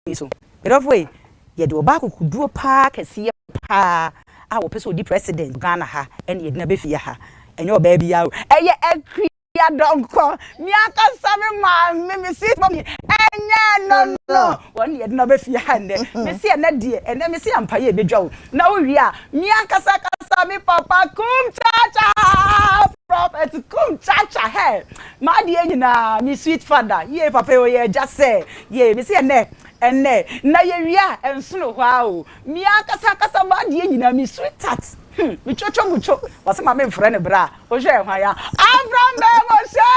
Yi so. Me dɔfo ei, yɛde ɔbaa akokoduro paa kɛseɛ paa a wɔpɛ sɛ ɔdi president Ghana ha ɛne yɛde no abɛfie ha. Ɛnyɛ ɔbaa biara o, ɛyɛ Akua Donkor, me ankasa me maame, me sweet mommy, ɛnyɛ ɛno no, wɔn ne yɛde no abɛfie ha nnɛ. Mese ɛnɛ deɛ, ɛnɛ mese ampa yɛ ɛbɛdwa o. Na wowie a, me ankasa ankasa me papa Kum Chacha, Prophet Kum Chacha, hey, m'adeɛ nyinaa, me sweet father, yie papa yi ɔyɛ agya sɛ, Yei, mese ɛnnɛ, ɛnnɛ, na yɛwie a, ɛnsono hɔ ara o. Me ankasa ankasa m'adeɛ nyinaa, me sweetheart, hmm, me twotwo mutwo, wɔse ma memfrɛ no bra, wohwɛ hwan a, Avram Bɛmɔhyɛ!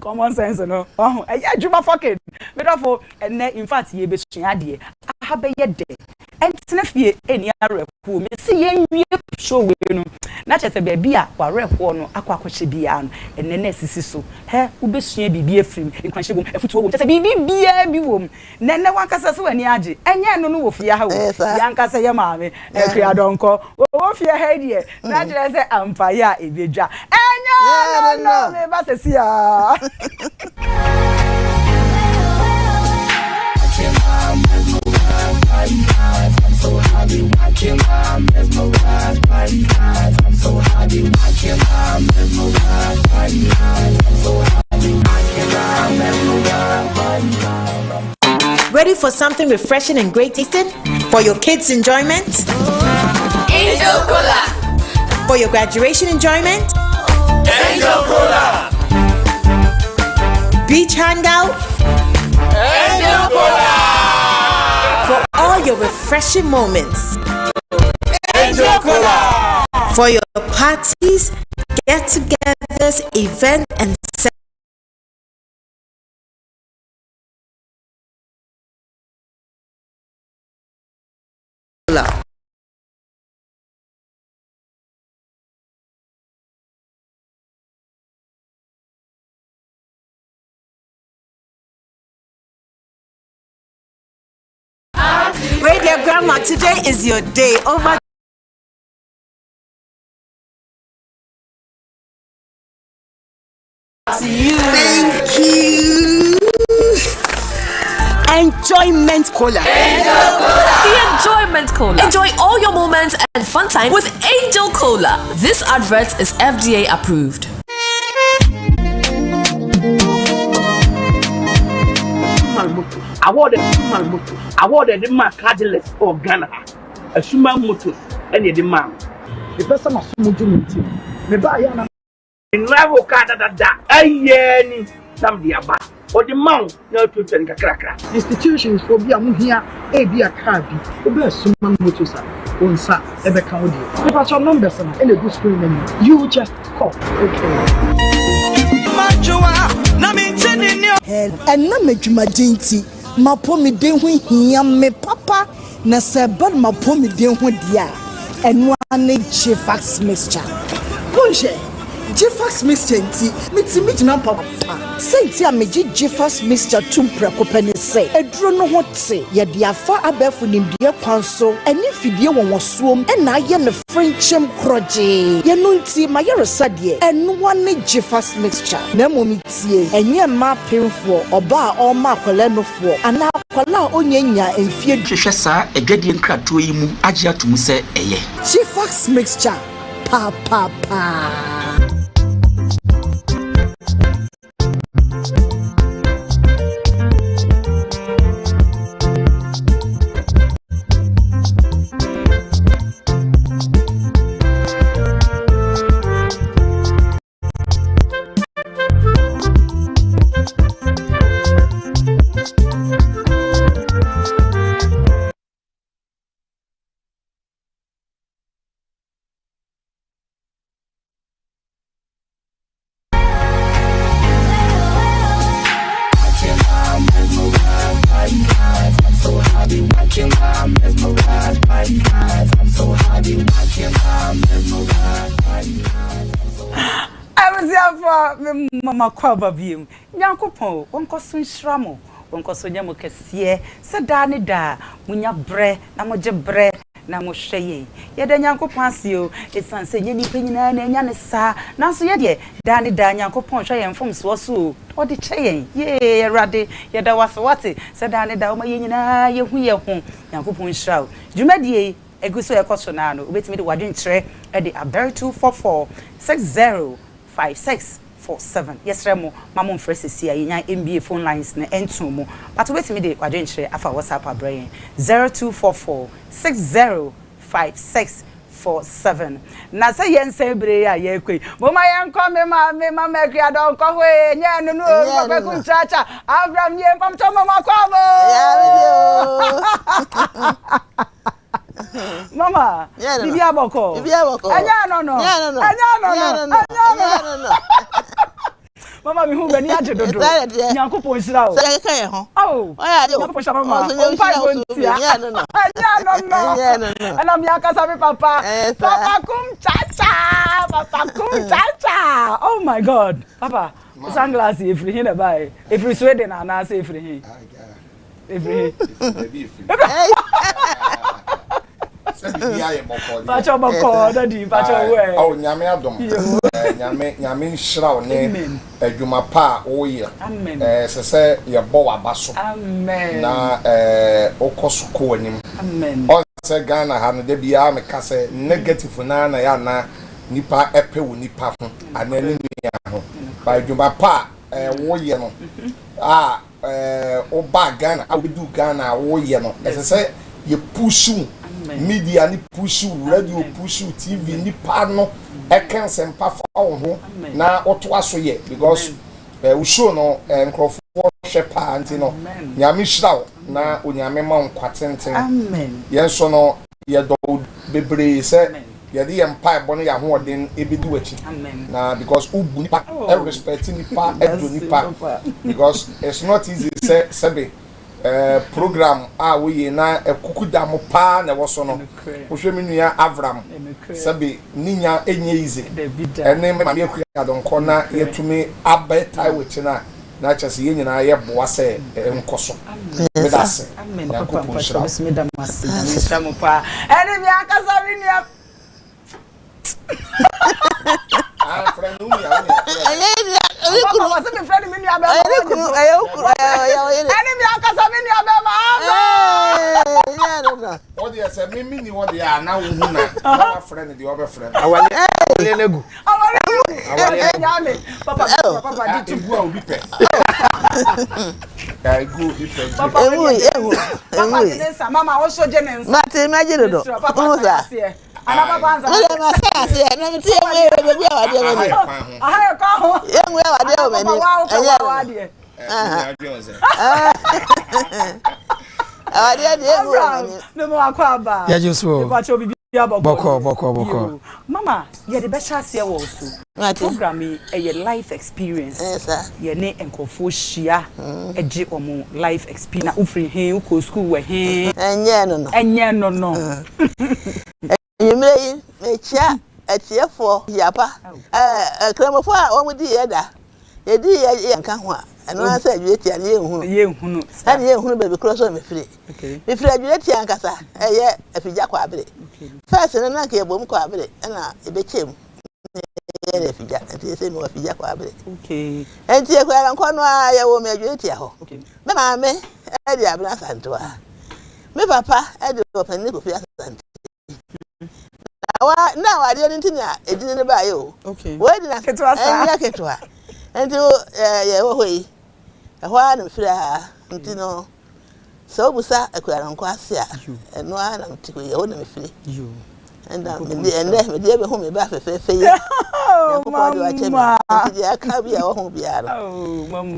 Common sense no, wahu, ɛyɛ adwuma fucking. Me dɔfo, ɛnnɛ, in fact, yɛbɛsua adeɛ, aha bɛyɛ dɛ. Ɛntena fie ɛnni awerɛhoɔ. Mese yɛnwie show wei no na kyerɛ sɛ baabi a w'awerɛhoɔ no akɔ akɔhyɛ biara no ɛnnɛ na asisi so. Hɛ, wobɛsua biribi afiri mu, nkuranhyɛ wom, afutuo wom, kyerɛ sɛ biribi biara bi wom. Na ɛnnɛ w'ankasa sɛ w'ani agye, ɛnyɛ ɛno no wɔ fie ha o, yɛn ankasa yɛ maame Akua Donkor, ɔwɔ fie ha yi deɛ na kyerɛ sɛ ampa yɛ a ɛbɛdwa. Ɛnyɛ ɛno no, meba sɛsi ara. Ready for something refreshing and great tasting? For your kids' enjoyment? Angel Cola! For your graduation enjoyment? Angel Cola! Beach hangout? Angel Cola! For all your refreshing moments? Angel Cola! For your parties, get togethers, events, and Radio Grandma, today is your day. Over to you. Thank you. Enjoyment Cola. Angel Cola. The Enjoyment Cola. Enjoy all your moments and fun time with Angel Cola. This advert is FDA approved. Award Asuman Motors award ɛde maa car dealers wɔ Ghana ha Asuman Motors ɛna ɛde maa no. Mepɛ sɛ m'aso mu dwo me nti no, mebaeɛ a na. Me drive wo car dadada ayiaa ni na mede aba Ɔde ma wo na watuatua no kakrakra. Institutions foɔ bi a mo hia ebia car bi wo bɛ Asuman Motors a wo nsa bɛka wo deɛ. Mepakyɛw numbers no na egu screen no anim you just call okay. Ɛnam adwumaden nti, m'apɔmuden ho hia me papa, na sɛ ɛba no m'apɔmuden ho deɛ a, ɛno ara ne Gfax mixture. Monhwɛ, Gfax mixture nti, metumi gyina papa. Sɛnti a megye Gfax mixture tom prɛko pɛ ne sɛ, aduro no ho te, yɛde afa abɛɛfo nimdeɛ kwan so ne mfidie nwonwasoɔ mu na ayɛ no Frenkyem korɔgyee. Yɛno nti mayaresa deɛ ɛnoa ne Gyfas mixture. Na mmom tie, ɛnyɛ mmaa apemfoɔ, ɔbaa a ɔrema akwadaa nufoɔ, anaa akwadaa a ɔnnya nyaa mfeɛ. Hwehwɛ saa adwadie nkratoɔ yi mu agye ato mu sɛ ɛyɛ. Gyfas mixture papaapaa. Abusuafoɔ me mma makɔ aba biom. Nyankopɔn ɔnkɔ so nhyira mo, ɔnkɔ so nyɛ mo kɛseɛ sɛ daa ne daa monya berɛ na mogye berɛ. na mohwɛ yɛn. Yɛda Nyankopɔn ase o, ɛsiane sɛ ɛnyɛ nnipa nyinaa na anya no saa, nanso yɛ deɛ, daa ne daa Nyankopɔn hwɛ yɛn mfomsoɔ so o, Ɔde kyɛ yɛn. Yee, Awurade, yɛda wo ase, woate, sɛ daa ne daa woma yɛn nyinaa yɛhu yɛn ho. Nyankopɔn nhyira wo. Dwumadie yi, ɛgu so ɛrekɔ so no ara no, wobɛtumi de w'adwenkyerɛ de aba 0244 60 56 47. Yɛsrɛ mo ma mo mfrɛ sɛsi a yɛnya mbue phone lines no ntoo mu but wobɛtumi de w'adwenkyerɛ afa WhatsApp abrɛ yɛn 0244 60 56 47. Na sɛ yɛnsɛn bere yi a yɛrekɔ yi, momma yɛnkɔ me maame Mama Akua Donkor hɔ ee, nyɛ ɛno no o, me papa Kum Chacha, Avram nie, mpamkyɛw ma mo akwaaba o. Mama, biribi abɔkɔ. Ɛnyɛ ɛno no. Ɛnyɛ ɛno no. Ɛnyɛ ɛno no. Mama mi hu bɛni agye dodo. Nyankopɔn nhyira o. Sɛ keka yɛ ho. Oh. Nyankopɔn nhyira mama. Ɔmpa ibo ntia. Ɛnyɛ ɛno no. Ɛna mi ankasa mi papa. Papa kum cha cha. Papa kum cha cha. Oh my God. Papa, sunglass efiri he na ɛbae? Efiri Sweden anaasɛ efiri he? Efiri he? Sɛ biribi ayɛ bɔkɔɔ deɛ. Pakyɛ bɔkɔɔ dadi pakyɛ wo ɛ. Awo nyame adom. Nyame nyame nhyira wo ne adwuma pa a woyɛ. Ɛsɛ sɛ yɛbɔ w'aba so. Na wokɔ so kɔ w'anim. Ɔn sɛ Ghana ha no da biara meka sɛ negative naa na yɛ ana nipa ɛpɛ wɔ nipa ho anaa ne nua ho. Ba adwuma pa a woyɛ no a wobaa Ghana a wobɛduu Ghana a woyɛ no ɛsɛ sɛ yɛ push wo media ne push wo radio push wo TV nipa no ɛka nsɛmpa fa wo ho na wotoa so yɛ because wo show no nkurɔfoɔ hwɛ paa nti no Nyame hyira wo na Onyame ma wo nkwa tenten yɛn nso no yɛdɔ wo bebree sɛ yɛde yɛn mpaebɔ ne yɛn ahoɔden ɛbɛdi w'akyi na because wobu nipa oh. respect nipa ɛdɔ nipa because it's not easy sɛ sɛbe eh, program a woyɛ na ɛkuku da mo paa na ɛwɔ so no wohwɛ me nua Avram sɛbe ne nya ɛnyɛ easy ɛne maame akua adɔnkɔ na yɛtumi abɛtae w'akyi no a na kyerɛ sɛ yɛn nyinaa yɛ boa sɛ nkɔ so. Meda ase. Nyankopɔn nhyira wo. Meda mo ase. Nyame nhyira mo paa. Ɛne me ankasa me nua. Ah, frɛ no nua, wo nua, frɛ no. Ɛnyɛ nua, ɛyɛ kunu. Papa, wɔsɛ me frɛ no me nua bɛrima. Ɛyɛ kunu, ɛyɛ wo kunu, ɛyɛ wo yere. Ɛne me ankasa me nua bɛrima. Ɛɛ, yɛ no no. Wo deɛ sɛ me me ni hɔ deɛ a na wo hu na na wafrɛ no deɛ ɔbɛfrɛ no. Awale awale no agu. Awale no agu. Awale no agu. Papa papa di tu. Egu a obi pɛ. Egu obi pɛ. Papa emu emu emu. Papa gye ne nsa mama wo so gye ne nsa. Mate ma gye dodo. Papa sa aseɛ. Ana papa nsa. Mo deɛ ma sa aseɛ na me ti emu yɛ bɛ gu awadeɛ wɔ ni. Aha yɛ kwan ho. Emu yɛ awadeɛ wɔ m'anim. Papa wa wo pɛ wa adeɛ. Awadeɛ deɛ egu wɔ m'anim. Ne mo akɔ aba. Yɛgye so o. Mepakyɛ obibi abɔkɔ. Bɔkɔ bɔkɔ bɔkɔ. Mama yɛde bɛhyɛ aseɛ wɔ wo so. Program yi ɛyɛ life experience. Yɛne nkurɔfoɔ hyia gye wɔn life experience. Na wofiri he, wokɔɔ sukuu wɔ he? Ɛnyɛ no no. Ɛnyɛ no no. Anwummerɛ yi, mekyia atiefoɔ yapa, Nkramofoɔ a wɔn di yɛ da, yɛdi yɛ yɛ nka ho a, ɛno ara sɛ adwiri tia no yɛnhunu. Yɛnhunu. Ɛne yɛnhunu baabi korɔ so mefiri. Mefiri adwiri tia ankasa, ɛyɛ afigya kwabere. Fɛs no na nka yɛbom kwabere ɛna yɛbɛkyɛ mu. Yɛyɛ afigya, nti yɛsɛ mewɔ afigya kwabere. Nti yɛkɔ nkɔ no ara yɛwɔ me adwiri tia hɔ. Me maame ɛde Abena Asantewa. Me papa ɛde Ɔpanin Kofi Asante. Na wa na awadeɛ no nti na edin no baeɛ o. Wei de na ketewa saa. Ɛnyɛ ketewa. Nti ɛɛ yɛwɔ hɔ yi, ɛhɔ ara na mefiri ha nti no sɛ wobusa Akuaronkɔ ase a ɛno ara na mete hɔ yi, ɛhɔ na mefiri. Ɛna mede ɛnɛ mede abɛhu me ba fɛfɛɛfɛ yi. Nyankopɔn de wakyɛ me. Nti deɛ aka bi a ɛwɔ ho biara no.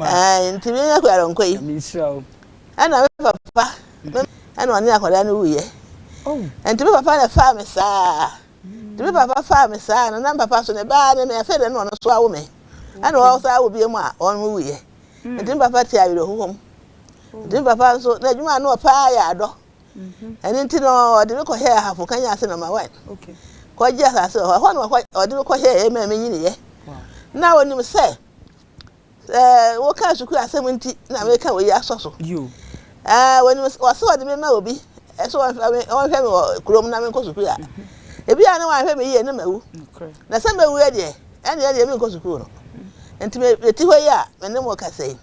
Ɛɛ nti me Akuaronkɔ yi. Ɛna me papa ɛna ɔne akwadaa no wuiɛ. Nti me papa na faa me saa. Nti me papa faa me saa no na me papa so ne baa ne me afei de na ɔno so awo me. Ɛna ɔsan awo bio mu a ɔno wuiɛ. Nti me papa te awerɛhoɔ mu. Nti me papa nso na adwuma a na ɔpɛ ara yɛ adɔ. Ɛno nti no ɔde me kɔhyɛɛ Ahafo Kanya ase nɔma one. Kɔgye asase wɔ hɔ. Ɛhɔ na ɔde me kɔhyɛɛ ma menyiniiɛ. Na ɔnim sɛ Sɛ woka sukuu asɛm nti na meka wei asɔ so. Ɛɛ wɔnim wɔsɛ wɔde me ma obi. ɛsɛ wɔnhwɛ me wɔnhwɛ me wɔ kurom na menkɔ sukuu a, ebi a na wɔanhwɛ me yie na mawu. Na sɛ mawu deɛ, ɛnneɛ deɛ menkɔ sukuu no. Nti mete hɔ yi a me ne mo kasa yi,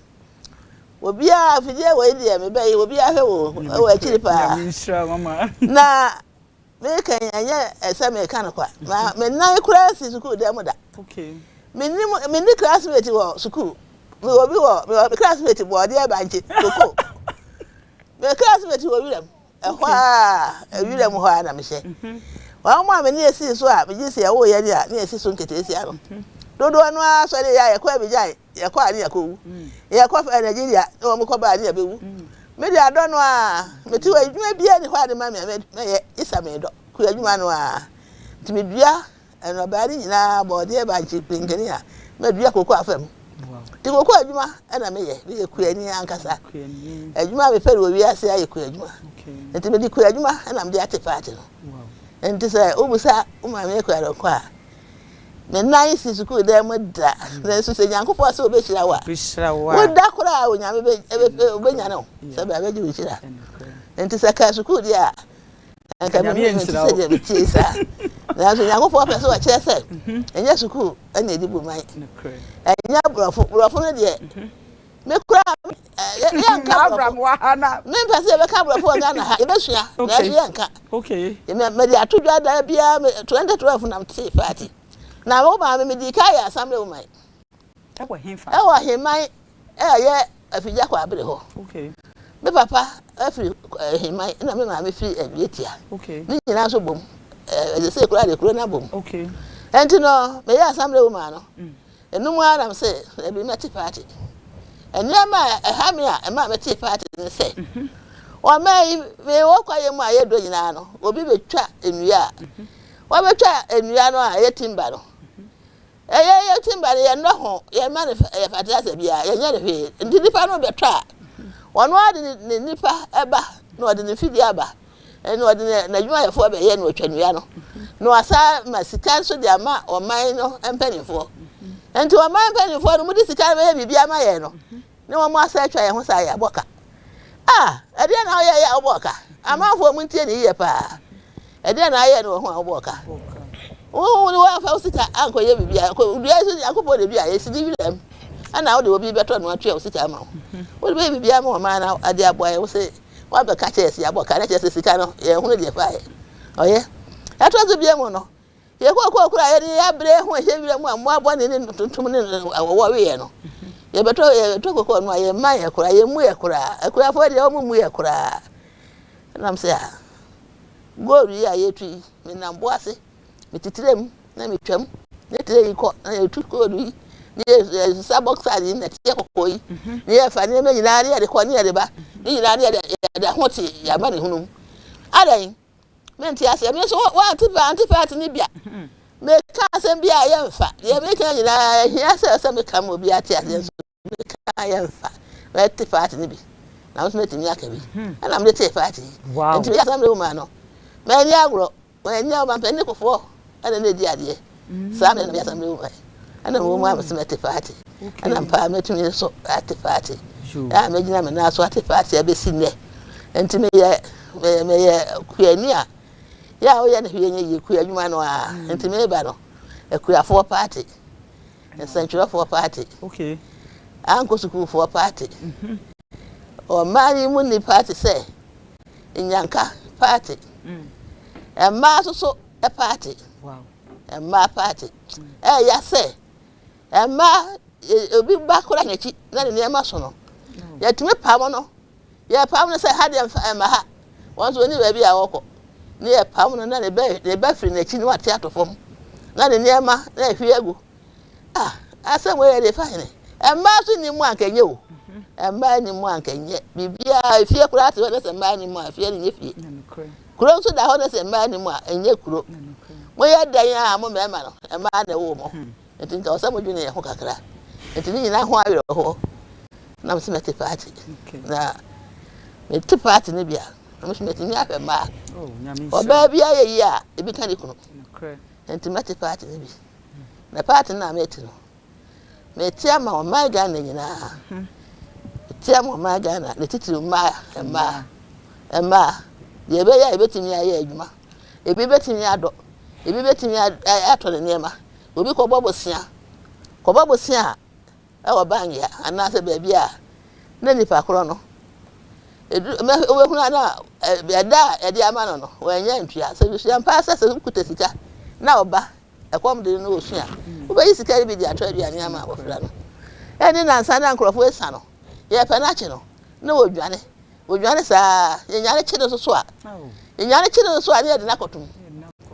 obiara afidie wɔ yi deɛ mebɛ yi obiara hwɛ wɔ wɔ akyiri paa. Na meka yi ɛnyɛ sɛ meka no kwa. Ma me nan koraa si sukuu dan mu da. Menni menni classmate wɔ sukuu. Mewɔ bi wɔ mewɔ me classmate bɔɔdeɛ bankye koko. Me classmate wɔ wiram. Ɛhɔ a wiram hɔ a na mehyɛ. Wɔn a me ne yɛsii so a megye sɛ yɛwoo yɛn a ne yɛsi so nketeesia no. Dodoɔ no ara sɔre yɛ a yɛkɔ Abidjan, yɛkɔ a ne yɛkɔwu. Yɛkɔ fɛ Nigeria ne wɔn kɔ ba a ne yɛbɛwu. Me de adɔ no a mete hɔ adwuma biara ni hɔ a de ma me a mɛyɛ isa medɔ kua adwuma no a. Nti medua Nnɔbae no nyinaa, borɔdeɛ, bankye, pinkini a madua koko afa mu. Nti koko adwuma na meyɛ. Meyɛ kuani ankasa. Adwuma a mepɛ no wɔ wiase ayɛ kua adwuma. Nti mede kua adwuma na mede ate paati no. Nti sɛ wobisa wo maame Akua Donkor a, me nan si sukuu dan mu da. Nanso sɛ Nyankopɔn sɛ ɔbɛhyira wo a, woda koraa a Onyame bɛnyane wo sɛ bra bɛgye wo nhyira. Nti sɛ kaa sukuu deɛ a, Anka me ho nte sɛ deɛ metie saa. Nanso Onyankopɔn pɛ sɛ ɔkyerɛ sɛ mhm. ɛnyɛ sukuu ɛna ɛdi bu man. Ɛnyɛ borɔfo. Borɔfo no deɛ mhm. me kura yɛnka borɔfo. Mempɛ sɛ yɛbɛka borɔfo wɔ Ghana ha. Yɛbɛsua nanso yɛnka. Mede ato dwa da biara 2012 na metee party. Na wo maame medii ka yɛ assembly woman. Ɛwɔ hefa? Ɛwɔ Heman a ɛyɛ Afigya Kwaabere hɔ. Okay. Me papa firi Heman na me maame firi Aduatia. Okay. Ne nyinaa nso bom. Ɛsɛ sɛ kura de kuro no abom. Okay. Ɛnti no meyɛ assembly woman no. Ɛno mu ara na sɛ ɛbi mɛte party. Nneɛma a ɛha me a ɛma mɛte party ne sɛ wɔma yi mewɔ kwaeɛ mu a yɛdɔ nyinaa no obi bɛtwa nnua a wɔbɛtwa nnua no a ɛyɛ timber no. Ɛyɛ yɛ timba no yɛnnɔ ho, yɛmma no yɛ fertilizer biara, yɛnyɛ no hwee. Nti nipa no bɛtɔ a, ɔno ara de ne nipa ba na ɔde ne mfidie aba na ɔde n'adwumayɛfoɔ bɛyɛ na ɔtwa nnua no na wasa ma sika nso de ama ɔman no mpanimfoɔ. Nti ɔman mpanimfoɔ no mode sika no bɛyɛ biribi ama yɛn no ne wɔn asa atwa yɛn ho saa yɛabɔ ka. Ah, ɛdeɛ na woyɛ yɛ a wobɔɔ ka? Amanfoɔ montie ne yie paa. Ɛdeɛn na ayɛ no wɔ ho a wobɔɔ ka? Wo ne woamfa wo sika ankɔyɛ biribi a, dua yi so Nyankopɔn na dua yɛsi ne wiram ɛna wode obi bɛtɔ no atua wo sika ama wo. Wode bɛyɛ biribi ama ɔman na ade aboa yɛ wo se woabɛka kyerɛ sɛ yɛabɔ ka na kyerɛ sɛ sika no yɛnhunu deɛ faeɛ. Ɔyɛ. Ɛtɔ so bia mu no, yɛkɔkɔɔ kora yɛde yɛabrɛ ho ɛhyɛ wiram a mmoa bɔne ne ntontom ne awɔwɔ weɛ no. Yɛbɛtɔ yɛtɔ kɔkɔɔ no a yɛmma yɛ koraa, yɛmmu yɛ koraa. Akuafoɔ deɛ wɔn mmu yɛ koraa. Ɛnam sɛ a Gold yi a yɛretu yi, menam bo ase, mete tire mu na metwam, ne tire yi kɔ na yɛtu gold yi, ne yɛsesa bɔksad yi, nɛteɛ kɔkɔɔ yi, ne yɛfa nneɛma nyinaa ne yɛde kɔ ne yɛde ba, ne nyinaa ne yɛde yɛde ho te yɛama ne hunu mu. Adɛn? Mente aseɛ. Me nso wɔante ante paati ne bia. Meka asɛm bi a yɛmfa. Deɛ meka nyinaa ɛhia sɛ sɛ meka ma obi ate aseɛ nso. Meka yɛmfa mɛte paati no bi na nso mɛtumi aka bi hmm. ɛna mede tee paati yi nti meyɛ asɛm de ma no manni agorɔ manni agorɔ mampanin kofoɔ ɛna na ɛdi adeɛ hmm. saa mmerɛ na meyɛ asɛm de ma ɛna mewɔ mu a mese mɛte paati ɛna mpaa mɛtumi nso ate paati a mɛgyina me nan so ate paati abɛsi nnɛ nti meyɛ meyɛ kuani a yɛ a woyɛ no hwee nyɛ yie kua adwuma no a hmm. nti meba no akuafoɔ paati Nsɛntwerɛfoɔ paati. Okay. Ankɔ sukuufoɔ paati. Mhm. Ɔman yi mu nnipa te sɛ Nyanka paati. Mm. Mmaa nso so paati. Wow. Mmaa paati. Mm. Ɛyɛ sɛ mmaa obi ba kora n'akyi na ne nneɛma so no. Mm. Yɛtumi pam no. Yɛpam no sɛ ha deɛ mfa mma ha. Wɔn nso wɔnni baabi a wɔkɔ. Ne yɛpam no na ne ba ne ba firi n'akyi na wate ato fam. Na ne nneɛma na ahwie agu. Ah, asɛm wei yɛde fa hene. Mmaa nso nni mu anka ɛnyɛ o. Mmaa nni mu anka ɛnyɛ. Biribiara efie koraa te hɔ na sɛ mmaa nni mu a efie no nyɛ fie. Kuro nso da hɔ na sɛ mmaa nni mu a ɛnyɛ kuro. Moyɛ dɛn a mo mmarima no mmaa na ɛwoo mo. Nti nka ɔsɛ modwene yɛn ho kakra. Nti ne nyinaa ho awerɛhoɔ na mesɛ mɛte paati. Na mete paati no bi a, na mesɛ mɛtumi ahwɛ mmaa. Oh, Ɔbaa bi ayɛ yie a, ebi ka ne kunu. Nti mɛte paati no bi. Na paati no a mete no, mete ama ɔman Ghana nyinaa. Mete ama ɔman Ghana, ne titiriw mmaa, mmaa, mmaa. Deɛ ɛbɛyɛ a yɛbɛtumi ayɛ adwuma. Ebi bɛtumi adɔ, ebi bɛtumi atɔ ne nneɛma. Obi kɔbɔ bosea, kɔbɔ bosea wɔ bank a anaasɛ baabi a na nipa korɔ no, edu mɛ wobɛhunu a na ɛda a yɛde ama no no, wannya ntua. Sɛ susua paa sɛ sɛ wokuta sika na ɔba ɛkɔm de no ɔsu a, wobɛyi sika no bi de atɔ aduane ama abɔfra no. Ɛne nansa na nkurɔfoɔ esa no, yɛpɛ no akye no na wɔdwane. Wɔdwane saa, yɛnyane kye no nso so a, yɛnyane kye no nso a ne yɛde no akɔtom.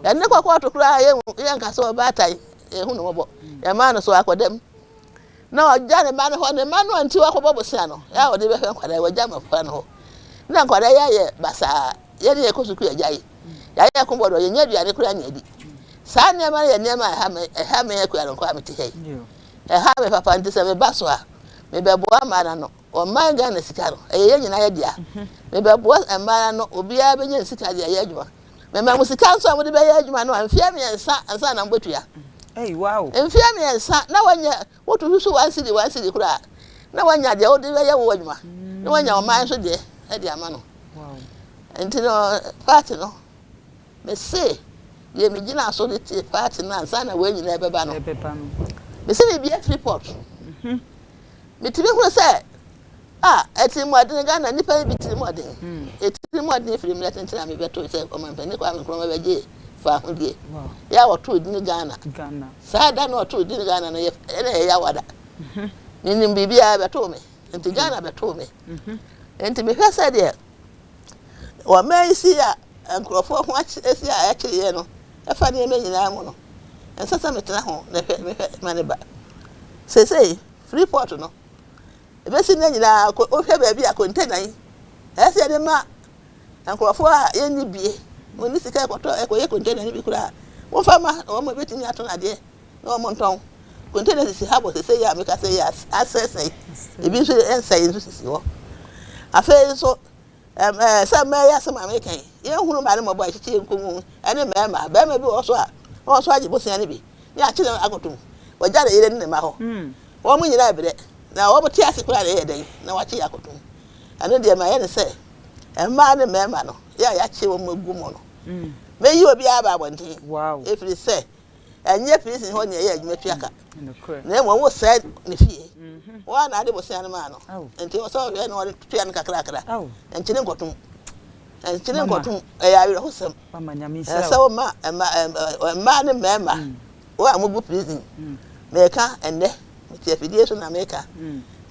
Yɛde no kɔ kɔɔto koraa yɛnka sɛ ɔbaatan, yɛhu no mmɔbɔ, yɛma no so akɔdam. Na ɔgya ne mma no hɔ, ne mma no a nti wakɔbɔ bosea no, yɛ a ɔde bɛhwɛ nkwadaa, wagya mmɔfra no hɔ. Na nkwadaa yi ayɛ basaa, yɛne yɛkɔ sukuu agya yi, yɛayɛ kɔbɔ dɔ, yɛnya aduane koraa ne adi. Saa nneɛma no yɛ nneɛma a ɛha me, ɛha me akua no nko a mete ha yi. Ɛha me papa nti sɛ meba so a, mebɛboa mmaa no ano. Ɔman Ghana sika no, ɛyɛ yɛn nyinaa yɛ dea. Mebɛboa mmaa no ano, obiara bɛnya ne sika de ayɛ adwuma. Mema mo sika nso a mode bɛyɛ adwuma no a, mfeɛ mmiɛnsa ansa na mobɛtua. Mfeɛ mmiɛnsa na wanya, woto so one cedi one cedi koraa na wanya deɛ wode bɛyɛ wo adwuma, na wanya ɔman nso deɛ de ama no. Nti no, party no, mese deɛ megyina so de te party no ansa na wei nyinaa ɛbɛba no, mese mebia Freeport. Metumi hunu sɛ a atirimuɔden Ghana nnipa yi bi tirimuɔden etirimuɔden firi mmerɛ tenten a mebɛtoo sɛ ɔmanpanin Kwame Nkrumah bɛgyee faahodie yɛ a wɔtoo dini Ghana saa da no ɔtoo dini Ghana no yɛ ɛna ɛyɛ yawada menim biribiara bɛtoo me nti Ghana bɛtoo me nti mehwɛ sɛ deɛ wɔma yi si a nkurɔfoɔ ho asi a ɛkyereɛ no ɛfa nneɛma nyinaa mu no ɛnsɛ sɛ metena ho na hwɛ mehwɛ ma ne ba seesei Freeport no, ebesi nnɛ nyinaa wohwɛ baabi a container yi ɛsɛ sɛ yɛde ma nkurɔfoɔ a yɛnni bie, wɔnni sika ɛkɔtɔ ɛkɔyɛ container no bi koraa, wɔmfa ma na wɔn ebetumi atɔn adeɛ na wɔn ntɔn. Container sisi ha bɔ sese yi a meka sɛ yi asɛesɛe, ebi nso ɛnsɛe nso sisi hɔ. Afei nso Ɛm ɛɛ sɛ mmaa yi asɛm a mereka yi, yɛnhunu mmaa no mmɔbɔ a ɛkyekye yɛn kɔn mu ne mmarima. Barima bi wɔ hɔ so a, na ɔno nso agye bosea no bi, ne akye no akɔto mu. Wagya ne yere ne ne mma hɔ. Wɔn nyinaa rebrɛ, na wɔte ase koraa na ɛyɛ dɛn na wɔakye yɛn akɔto mu. Ɛno deɛ mayɛ no sɛ mmaa ne mmarima no, yɛ a yɛakye wɔn agu mu no, mɛyi obiara aba abɔnten, ɛfiri sɛ Ɛnyɛ prison hɔ na yɛyɛ adwuma tua ka, na mmom wosɛe ne fie. Wo ara na ade bosea no maa no, nti ɛwɔ sɛ ɔhwɛ na ɔde tua no kakrakra. Nkyene nkɔtom, nkyene nkɔtom, ɛyɛ awerɛhosɛm. Ɛsɛ sɛ woma mmaa ne mmarima, wɔn a mogu prison, meka ɛnnɛ, mete afidie so na meka,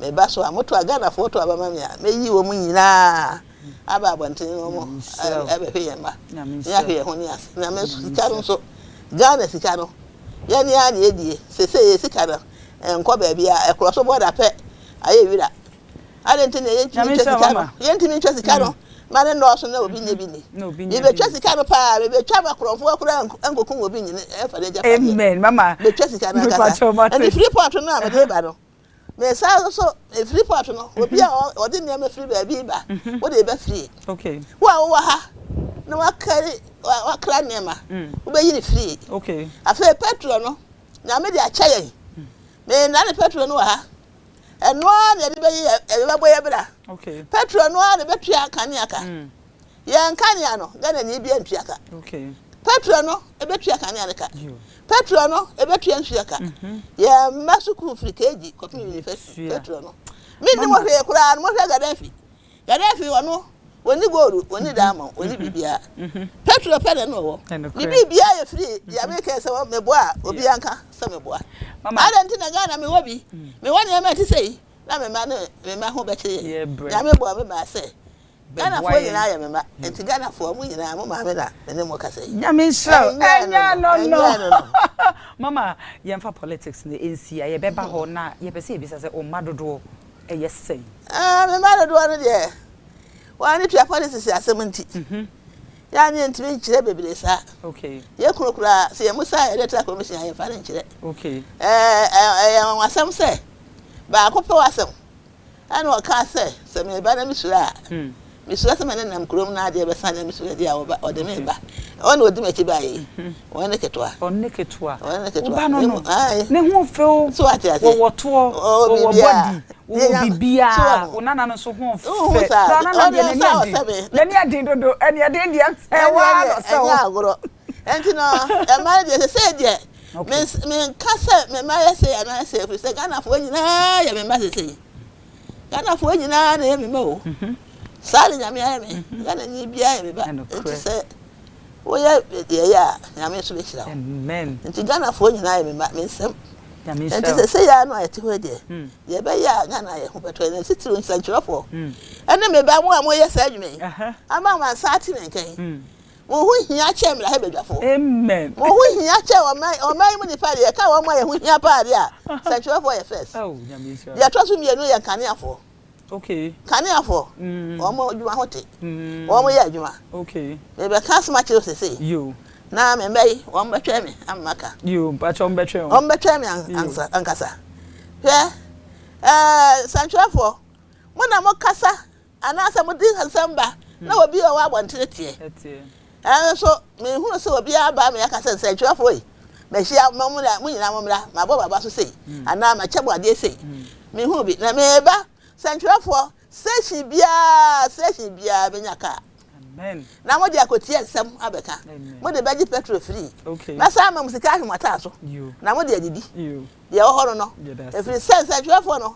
meba so a, moto a Ghanafoɔ to aba ma me a, mɛyi wɔn nyinaa. aba abɔnten na wɔn ɛbɛhwɛ yɛn mma ne ahwɛ yɛn ho ne ase na me sika no nso Ghana sika no yɛn ne ara na yɛdie sese yɛ sika no nkɔ baabi a ɛkorɔ so bɔda pɛ ayɛ wira ade nti na yɛntumi ntwa sika no yɛntumi ntwa sika no ma ne nnɔɔso na obi nyɛ bi ni mebɛtwa sika no paa mebɛtwa ma korɔmfoɔ koraa nkokum obi nyine ɛmfa n'agyapadeɛ amen mama bɛtwa sika no ankasa ɛnti free port no a mede ba no Mesan nso, mefiri port no, obi a ɔde nneɛma firi baabi ba, wode ba fie. Wo a wowɔ ha na wakari wakra nneɛma, wobɛyi no firi. Afei petrol no, Nyame de akyɛ yɛn. Menna ne petrol no wɔ ha. Ɛno ara na yɛde bɛyi yɛde bɛbɔ yɛ bra. Petrol no ara na ɛbɛtua kanea ka. Yɛn kanea no, Ghanani bi antua ka. Petrol no ɛbɛtua kanea no ka. Petrol no ɛbɛtua nsuo ka. Yɛn mma sukuu firi KG kɔpem university petrol no. Menni mo hwee koraa no, mohwɛ Gaddafi. Gaddafi ɔno, wɔnni gold, wɔnni diamond, wɔnni biribiara. Petrol pɛ na ɛna ɔwɔ. Ne biribiara yɛ firi deɛ meka sɛ meboa a, obiara nka sɛ meboa. Adɛn nti na Ghana mewɔ bi, mewɔ nneɛma ɛte sɛ yi, na me mma ne me mma ho bɛkyere yɛn. Nyame boa me maa sɛ Ghanafoɔ nyinaa yɛ me mma, nti Ghanafoɔ mo nyinaa mo maame na me ne mo kasa yi. Nyame nhyira wo. Ɛnyɛ no no. Mama yɛmfa politics no nsi a yɛbɛba hɔ na yɛpɛ sɛ yɛbisa sɛ wo mma dodoɔ yɛ sɛn? Ah, me mma dodoɔ no deɛ, wɔn ani tua politics asɛm nti, yɛ a ne yɛntumi nkyerɛ bebree saa. Yɛ kunu koraa, sɛ yɛn mu saa electoral commission a yɛmfa no nkyerɛ. Ɛyɛ anwanwasɛm sɛ baako pɛ w'asɛm. Ɛnna ɔkaa sɛ, Sɛ mereba na misuro a, misuro sɛ me nenam kurom na adeɛ bɛsa na misuro deɛ a ɔde me reba. Ɔno na ɔdi m'akyi baeɛ yi. Ɔno ne ketewa. Ɔno ne ketewa. Ɔno ne ketewa. Wo ba no no. Ae. Ne ho fɛ o. So wate aseɛ? Wɔwɔ toɔ. Ɔwɔ Wɔwɔ biribiara. body. Wɔwɔ biribiara. Wo nana no nso ho Wohu fɛ. saa? Na nana Ɔno deɛ n'ani nsa aden. ɔsɛ me. N'ani aden dodo. Ɛne ɛden deɛ sɛ waa na ɔsɛ wo. Ɛnyɛ agorɔ. Ɛnti no, ɛma no deɛ sɛsɛɛ deɛ, menka sɛ me mma yɛ sei anaa sei, ɛfiri sɛ Ghanafoɔ nyinaa yɛ me mma sɛsɛi. Ghanafoɔ nyinaa na ɛyɛ me mma o. Saa na Nyame ayɛ me. Ghanani biara yɛ me ba. Nti sɛ woyɛ deɛ ɛyɛ a, Nyame nso bɛhyira wo. Nti Ghanafoɔ nyinaa yɛ me mma, me nsam. Nti sɛsɛi ara no a yɛte hɔ yi deɛ, deɛ ɛbɛyɛ a Ghana yɛ ho bɛtɔ yɛn, na titiriw nsɛntwerɛfoɔ ɛne me ba, mo a moyɛ saa adwuma yi, ama mansa ate me nka yi. Mo ho hia kyɛn mmarahyɛbadwafoɔ. Amen. Mo ho hia kyɛn ɔman ɔman yi mu nipa deɛ yɛka wɔn a yɛn ho hia paa deɛ a sɛnkyerɛfoɔ yɛ first. Oh, Nyame nhyira. Deɛ ɛtɔ so mmienu yɛ nkaneafoɔ. Okay. Nkaneafoɔ. Wɔn adwuma ho te. Wɔn yɛ adwuma. Okay. Mebɛka asɛm akyerɛ wo sesei. Yo. Na me mma yi wɔn bɛtwɛn me ama maka. Yo, mpakyɛ wɔn bɛtwɛn wo. Wɔn bɛtwɛn me ankasa ankasa. Hwɛ, ɛɛ sɛnkyerɛfoɔ, mo na mo kasa Anaasɛ mode nsɛm ba na obi a ɔwɔ abɔntene teɛ. Nanso menhunu sɛ obiara aba ama yɛaka sɛ, Nsɛntwerɛfoɔ yi, mahyia mo, mo nyinaa mommra, mabɔ mo aba so sei, anaa makyɛ mo adeɛ sei. Menhunu bi. Na mereba, nsɛntwerɛfoɔ, station biara, station biara bɛnya kaa. Na mode akɔtie nsɛm abɛka. Mode bɛgye pɛtro firii. Mɛsan ama mo sika ahwe mo ataaso, na mode adidi. Deɛ ɛwɔ hɔ no no, ɛfiri sɛ nsɛntwerɛfoɔ no,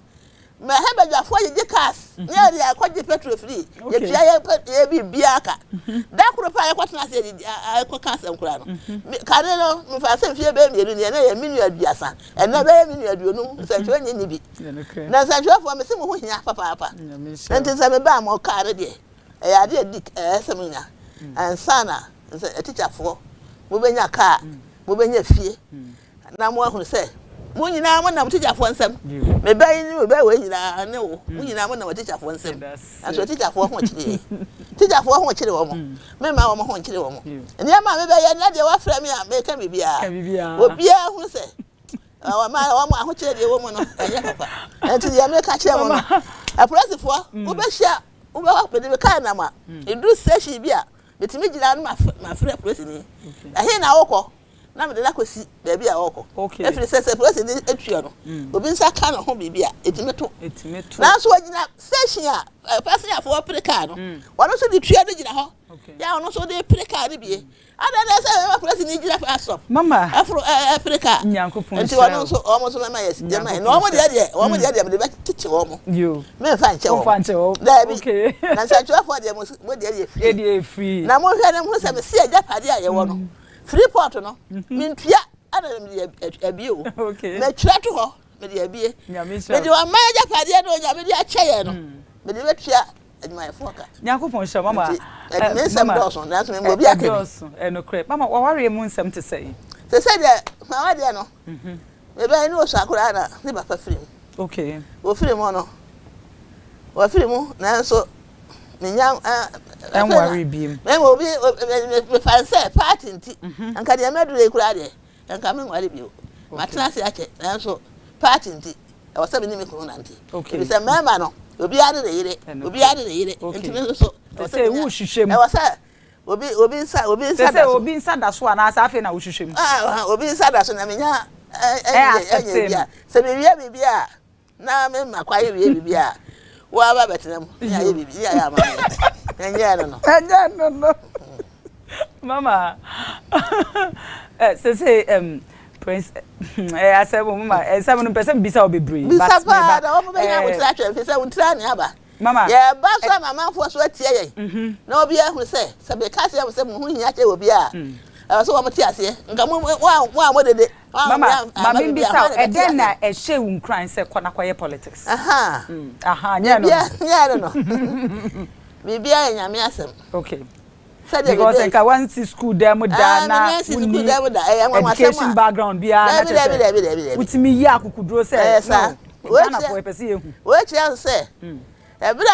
Ma ɛha badwafoɔ gyegye cars ne yɛde akɔgye petrol free. Yɛtua yɛ yɛ biribiara ka. Da koro pɛ a yɛkɔtena ase yɛdidi yɛkɔka asɛm koraa no. Kane no mefaa sɛ mfeɛ bɛyɛ mmienu ni ɛnɛ yɛ me nua aduasa. Ɛnɛ bɛyɛ me nua aduonum. Nsɛntwerɛ nyɛ nni bi. Na nsɛntwerɛfoɔ mese mo ho hia papaapa. Nti sɛ mebaa mo kaa no deɛ ɛyɛ adeɛ a ɛdi ɛyɛ sɛ monya ansa na atikyafoɔ mobɛnya kaa mobɛnya fie. Na moahunu sɛ mo nyinaa monam tikyafoɔ nsam. Me ba yi ne me ba wei nyinaa ne wo, mo nyinaa monam atikyafoɔ nsam. Nanso atikyafoɔ ho kyere yɛn. Tikyafoɔ ho kyere wɔn. Memma wɔn ho nkyere wɔn. Nneɛma a mebɛyɛ nnɛ deɛ wɔafrɛ me a meka biribiara. Obiara hunu sɛ wɔn ahokyerɛ deɛ ɛwɔ mu no ɛnyɛ papa. Nti deɛ meka kyerɛ mo no, apolisifoɔ wobɛhyia wobɛhɔ mede me kaa nam a ɛduru station bi a metumi gyina no mafrɛ polisini. Ɛhe na wokɔ? na mede no akɔsi baabi a ɔrekɔ. Ɛfiri sɛ sɛ polisini tua no, mm. obi nsa ka ne ho biribi a, ɛtumi to. Nanso ɔgyina station a eh, pasenyafoɔ pere kaa no, mm. ɔno nso de tua no gyina hɔ. Yɛ a ɔno nso de pere kaa no bie. Mm. Adɛn na ɛsɛ ɛma polisini gyina bus stop. Ɛforo ɛpere kaa. Nti ɔno nso wɔn nso mɛma yɛ yɛ ma yɛ. Na wɔn deɛ deɛ wɔn deɛ deɛ mede bɛtete wɔn. Memfa nkyɛ wɔn. Daabi. Na nsɛntwerɛfoɔ deɛ mo deɛ deɛ free. Na mohwɛ na mo sɛ mesi agyapadeɛ a yɛwɔ no. Freeport no, mentua ɛna mede abie o. Matwerɛ to hɔ, mede abie. Mede ɔman agyapadeɛ no Onyame de akyɛ yɛn no, mede bɛtua adwumayɛfoɔ ka. Nyankopɔn nhyira mama. Nti, me nsɛm dɔɔso, nanso memmɔ obi aka bi. Ɛdɔɔso, ɛnokorɛ. Mama, w'awareɛ mu nsɛm te sɛn? Te sɛ deɛ m'awadeɛ no, mebɛn ne osua koraa na ne papa firi mu. Okay. Wɔfiri mu no, wɔfiri mu nanso menya ɛnware biem. Mɛma obi mefa sɛ party nti mhm. nka deɛ mɛduru yi koraa deɛ nka menware bio. Matena ase akyɛ nanso party nti ɛwɔ sɛ me ne me kunu nante. Ebi sɛ mmarima no obiara ne ne yere obiara ne ne yere nti me nso so ɛwɔ sɛ obi obi nsa obi nsa da so. Sɛ obi nsa da so anaasɛ afei na wohwehwɛ mu. Ah, obi nsa da so na menya ɛnyɛ ɛnyɛ bi a sɛ mewie biribi a na me ma kwaye wie biribi a woaba bɛtena mu ne ayɛ biribi ne ayɛ ama me ɛnyɛ no no. Ɛnyɛ no no. Mama sese prince ɛyɛ asɛm o mama ɛsɛm no mpɛ sɛ mbisa wo bebree. Bisa paa na wɔn bɛnya abotire atwɛn fi sɛ wɔn tiri ane aba. Mama. Yɛba nso ama amanfoɔ so atie yɛn mhm. na obiara ahunu sɛ sɛ meka aseɛ mo sɛ mo ho hia kyɛ obiara mm. ɛwɔ sɛ wɔn te aseɛ nka mo mo a mo a mo dede. Mama maame mbisa wo ɛdɛn na ɛhyɛ wo nkuran sɛ kɔ na kɔyɛ politics. Aha mm, aha nyɛ no nyɛ no no biribiara yɛ nyame asɛm. Okay. Because nka wansi school dan mu da na wonni education background biara na kyerɛ sɛ wotumi yi akokuduro sɛ no Ghanafoɔ yɛpɛ sɛ yɛhu. Wei kyerɛ sɛ ɛberɛ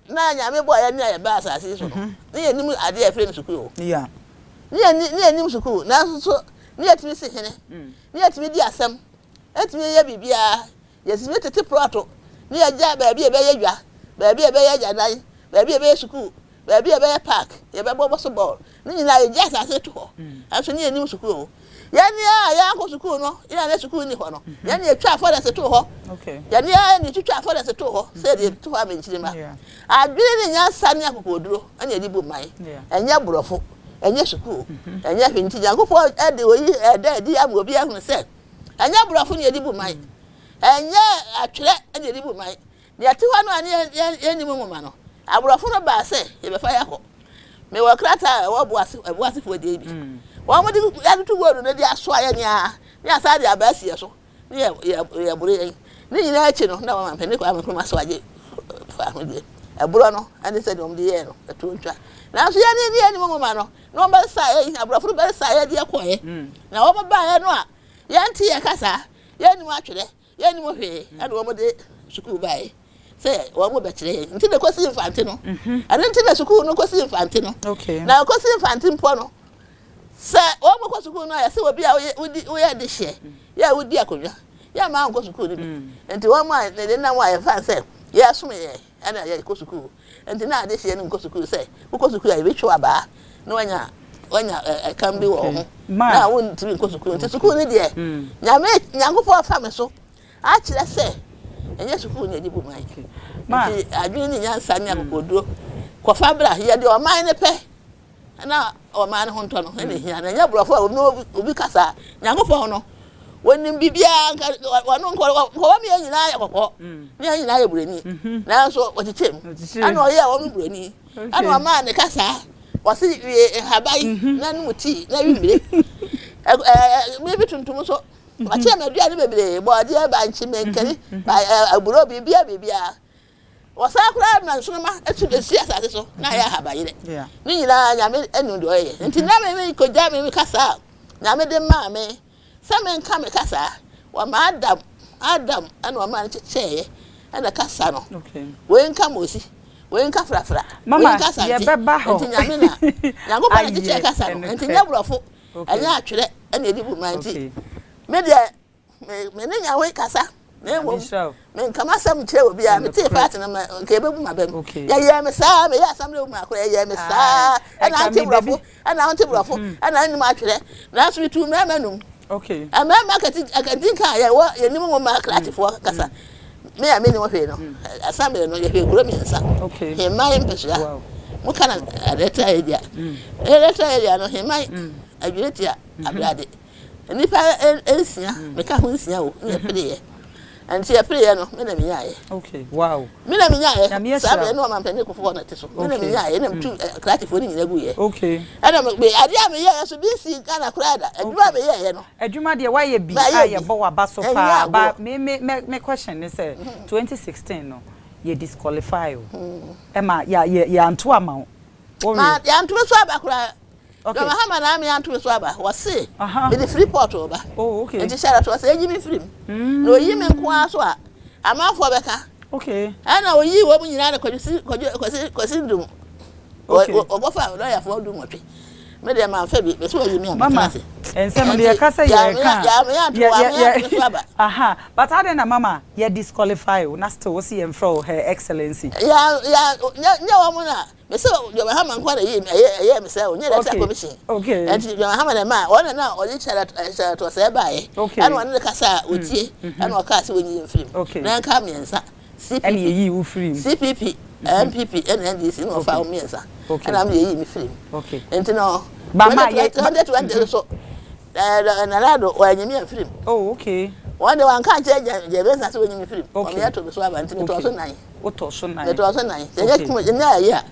a na Nyame bɔɔ yɛn ne a yɛbaa asase yi so no, ne yɛnnim adeɛ a yɛfrɛ no sukuu o. Ne yɛnnim sukuu, nanso so ne yɛtumi si hene, ne yɛtumi di asɛm, ɛtumi yɛ biribiara, yɛtumi tete prɔto, ne yɛgya baabi a ɛbɛyɛ dwa, baabi a ɛbɛyɛ agyanan, baabi a ɛbɛyɛ sukuu. Baabi a ɛbɛyɛ park, yɛbɛbɔ so bɔɔl. Ne nyinaa yɛgye asase to hɔ. Nanso ne yɛnnim sukuu o. Yɛn a yɛankɔ sukuu no, yɛn a na sukuu nni hɔ no, yɛn na yɛtwaa forest too hɔ. Yɛn ara na yɛtwitwaa forest too hɔ sɛ yɛde to hɔ ama nkyirimma. Adwene ne nyansa ne akokoɔduro na yɛde bu man. Ɛnyɛ borɔfo, ɛnyɛ sukuu, ɛnyɛ hwee. Nti Nyankopɔn de oyi ɛda adi ama obi ahunu sɛ ɛnyɛ borɔfo na yɛde bu man, ɛnyɛ atwerɛ na yɛde bu man. Nea ɛte hɔ no a ne yɛnnim nwoma no, aborɔfo no baa sɛ yɛbɛfa yɛn akɔ. Mewɔ krataa a ɛwɔ Boase, Boasefoɔ deɛ yi bi. Wɔn de yɛatoto gold no de asoa yɛn ara, ne asan de aba asi yɛn so, ne yɛ yɛ yɛboro yɛn. Ne nyinaa akyi no, na wɔn mampanin Kwame Nkrumah so agye fahodie. Ɛborɔ no ne sɛdeɛ wɔn de yɛɛ no, ɛtoɔ ntwa. Nanso yɛn ne yɛnnim nwoma no, na wɔn bɛsa yɛn, aborɔfo no bɛsa yɛn de kɔeɛ. Na wɔn baeɛ no a, yɛnte yɛn kasa, yɛnnim atwerɛ, Yɛnnim hwee, ɛna wɔn de sukuu baeɛ sɛ wɔn bɛkyerɛ yɛn. Nti na ɛkɔsi Mfante no. Ɛno nti na sukuu no kɔsi Mfante no. Na ɛkɔsi Mfante mpo no, sɛ wɔn kɔ sukuu no a, yɛsɛ obi a wodi woyɛ dehyeɛ, yɛ a wodi akonnwa, yɛ mmaa nkɔ sukuu no bi. Nti wɔn a ne nam a yɛfa sɛ yɛsom yɛn ɛna yɛkɔ sukuu. Nti na adehyeɛ no nkɔ sukuu sɛ wokɔ sukuu a yɛbɛtwa abaa na wanya wanya ɛkam bi wɔ wo ho na wontumi nkɔ sukuu. Nti sukuu no deɛ Nyame Nyankopɔn afa me so akyerɛ sɛ ɛnyɛ sukuu na ɛde bu man. Nti adwene ne nyansa ne akokoɔduro kɔfa bra yɛde ɔman no pɛ na ɔman no ho ntɔ no na ehia na ɛnyɛ borɔfo a obi obi kasa a Nyankopɔn no wɔnim biribiara nka wɔno nka wɔn yɛn nyinaa yɛ kɔkɔɔ ne yɛn nyinaa yɛ buroni nanso wɔkyekyɛ mu ɛna ɔyɛ wɔn buroni ɛna ɔmaa ne kasa wɔsi wie nhaban na nom tii na wi mmire ɛɛ biribi tuntum nso wakyerɛ me aduane bebree bɔɔdeɛ bankye menkari aburo biribiara biribiara. Wɔsan koraa ma nsoromma tu besi asase so na ayɛ ahabayerɛ. Ne nyinaa Nyame nim deɛ ɔyɛ. Nti na me mekɔgya me kasa a Nyame de maa me sɛ menka me kasa. Wɔma Adam, Adam ɛna ɔmaa no kyekyɛeɛ ɛna kasa no. Wei nka Mosi, wei nka Frafra, wei nka Asante. Nti Nyame na, Nyankopɔn na kyekyɛɛ kasa no. Nti nyɛ borɔfo, ɛnyɛ atwerɛ ɛna ɛde bu man. Nti me deɛ Me me ne Yahweh kasa, na mmom menka m'asɛm nkyerɛ obiara. Metee paati no ma nka ebebu m'abam. Yɛyɛɛ me saa, meyɛ assembly woman koraa, yɛyɛɛ me saa. Ɛna ante borɔfo, ɛna ante borɔfo, ɛna anim atwerɛ. Nanso metuu mmarima num. Mmarima akati akati nka a yɛwɔ yɛnim nwoma krakyefoɔ kasa. Me a mennim hwee no, assembly no yɛhwɛ kuro mmiɛnsa. Hemman mpɛsua. Moka na electoral area. Electoral area no, Hemman, Adwiritia, Abrade. Nnipa nsia, meka ho nsia o, na yɛpereeɛ. Nti yɛpereeɛ no, me na menyaeɛ. Okay, wow. Me na menyaeɛ. Saa berɛ no ɔmampanin Kufuor na te so. Me na menyaeɛ, na metu krakyefoɔ no nyinaa guiɛ. Okay. Ɛna me adeɛ a meyɛeɛ so bi nsii Ghana koraa da. Adwuma a meyɛeɛ no. Adwuma deɛ woayɛ bi a yɛbɔ w'aba so paa. Ba me me me question ne sɛ 2016 no yɛ disqualify o. Ɛma yɛ yɛ yɛanto ama wo. Ma yɛanto me so aba koraa. Okay. John Mahama na ame anto me so aba. Wɔse mede free port reba. Oh, okay. Nti Charlotte wɔse enyi me mfiri mu. Na oyi me nko ara so a, amanfoɔ bɛka. Okay. Ɛna oyii wɔn nyinaa na Kwasi Kwadwo Kwasi Kwasi Ndum. Okay. Wɔkɔfa lɔyafoɔ du nwɔtwe. Me deɛ mamfa bi, mese wɔyi me a Mama, mɛtena ase. nsɛm no yɛka sɛ yɛreka a, Yɛame anto yɛ wɔame yɛ anto me so yɛ aba. aha, but adɛn na mama yɛ disqualify wo na still wose yɛmfrɛ wo her excellency? Ya ya nyɛ nyɛ wɔn na Me se John Mahama nko ara na ɛyɛɛ ɛyɛ ɛyɛɛ me sɛ ɔnyɛ electoral commission. Okay. Ɛnti John Mahama na ɛmaa ɔno na na ɔde Charlotte eh, Charlotte Osei baeɛ. Okay. Ɛna ɔne no kasa a ɔtie ɛna ɔkaa sɛ wɔnyi yɛn mfiri mu. Okay. Na ɛnka mmiɛnsa. CPP. Ɛna yɛyii wo firii mu. CPP, NPP ɛna NDC na ɔfaa wɔn mmiɛnsa. Okay. Ɛna me yɛyii me firii mu. Okay. Nti no Ba ma yɛ 2020 nso ɛɛ Nana Addo wɔanyi me amfiri mu. Oh okay. Wɔn de wɔanka ankyerɛ Gyɛ Gyɛ Mensah sɛ wɔnyi me firi mu. Okay. Wɔn yɛto me so aba nti metɔɔ so nan. Wotɔ so nan. Metɔ so nan. Sɛ nyɛ kuma nyɛ ayi a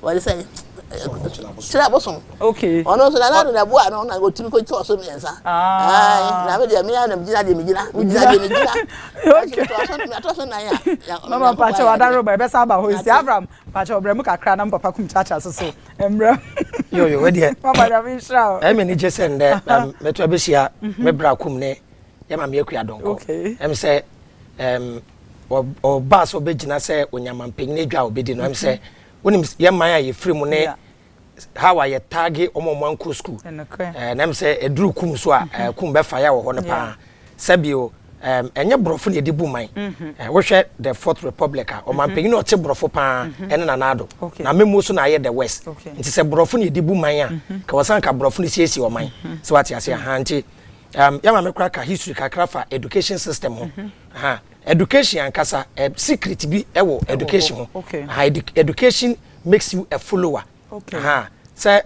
wɔde sɛ kyerɛ abosom. Okay. Ɔno nso nana do na boa no na otumi kɔ tɔ so mmiɛnsa. Ah. Na me deɛ me ara na megyina deɛ megyina. Megyina deɛ megyina. Okay. Metɔ so metɔ so nan a. Mama mpakyɛ wada roba ɛbɛsa aba hɔ nsi Avram mpakyɛ ɔbrɛ mu kakra na papa kum kyakya so so mbrɛ. Yo yo wedeɛ. Papa nyame nhyira wo. Ɛyɛ m'ani gye sɛ ndɛ mɛto abɛhyia me bra kum ne yɛ maame akua dɔnkɔ. Okay. Ɛm sɛ ɛm ɔbaa sɛ ɔbɛgyina sɛ onyamampanyin adwa a ɔbɛdi no ɛm sɛ wonim yɛ man a yɛfiri mu ne how a yɛtaage ɔma ɔmo ankɔ sukuu na ɛm sɛ ɛduru kum so a kum bɛfa yɛ wɔ hɔ no paa sɛbio Um, ɛnyɛ borɔfo na yɛde bu man. Mm-hmm. Eh, wohwɛ the fourth republic a, ɔmanpanyin mm-hmm. a ɔte borɔfo paa mm-hmm. ɛne Nana Addo. Na memu so na ayɛ the west. Nti sɛ borɔfo na yɛde bu man a, ka wɔsan ka borɔfo no siesie ɔman. Sɛ wate ase aha nti um, yɛma me kora ka history kakra fa education system ho. Aha, education ankasa, eh, secret bi ɛwɔ education ho. Aha, edu education makes you a follower. Aha, sɛ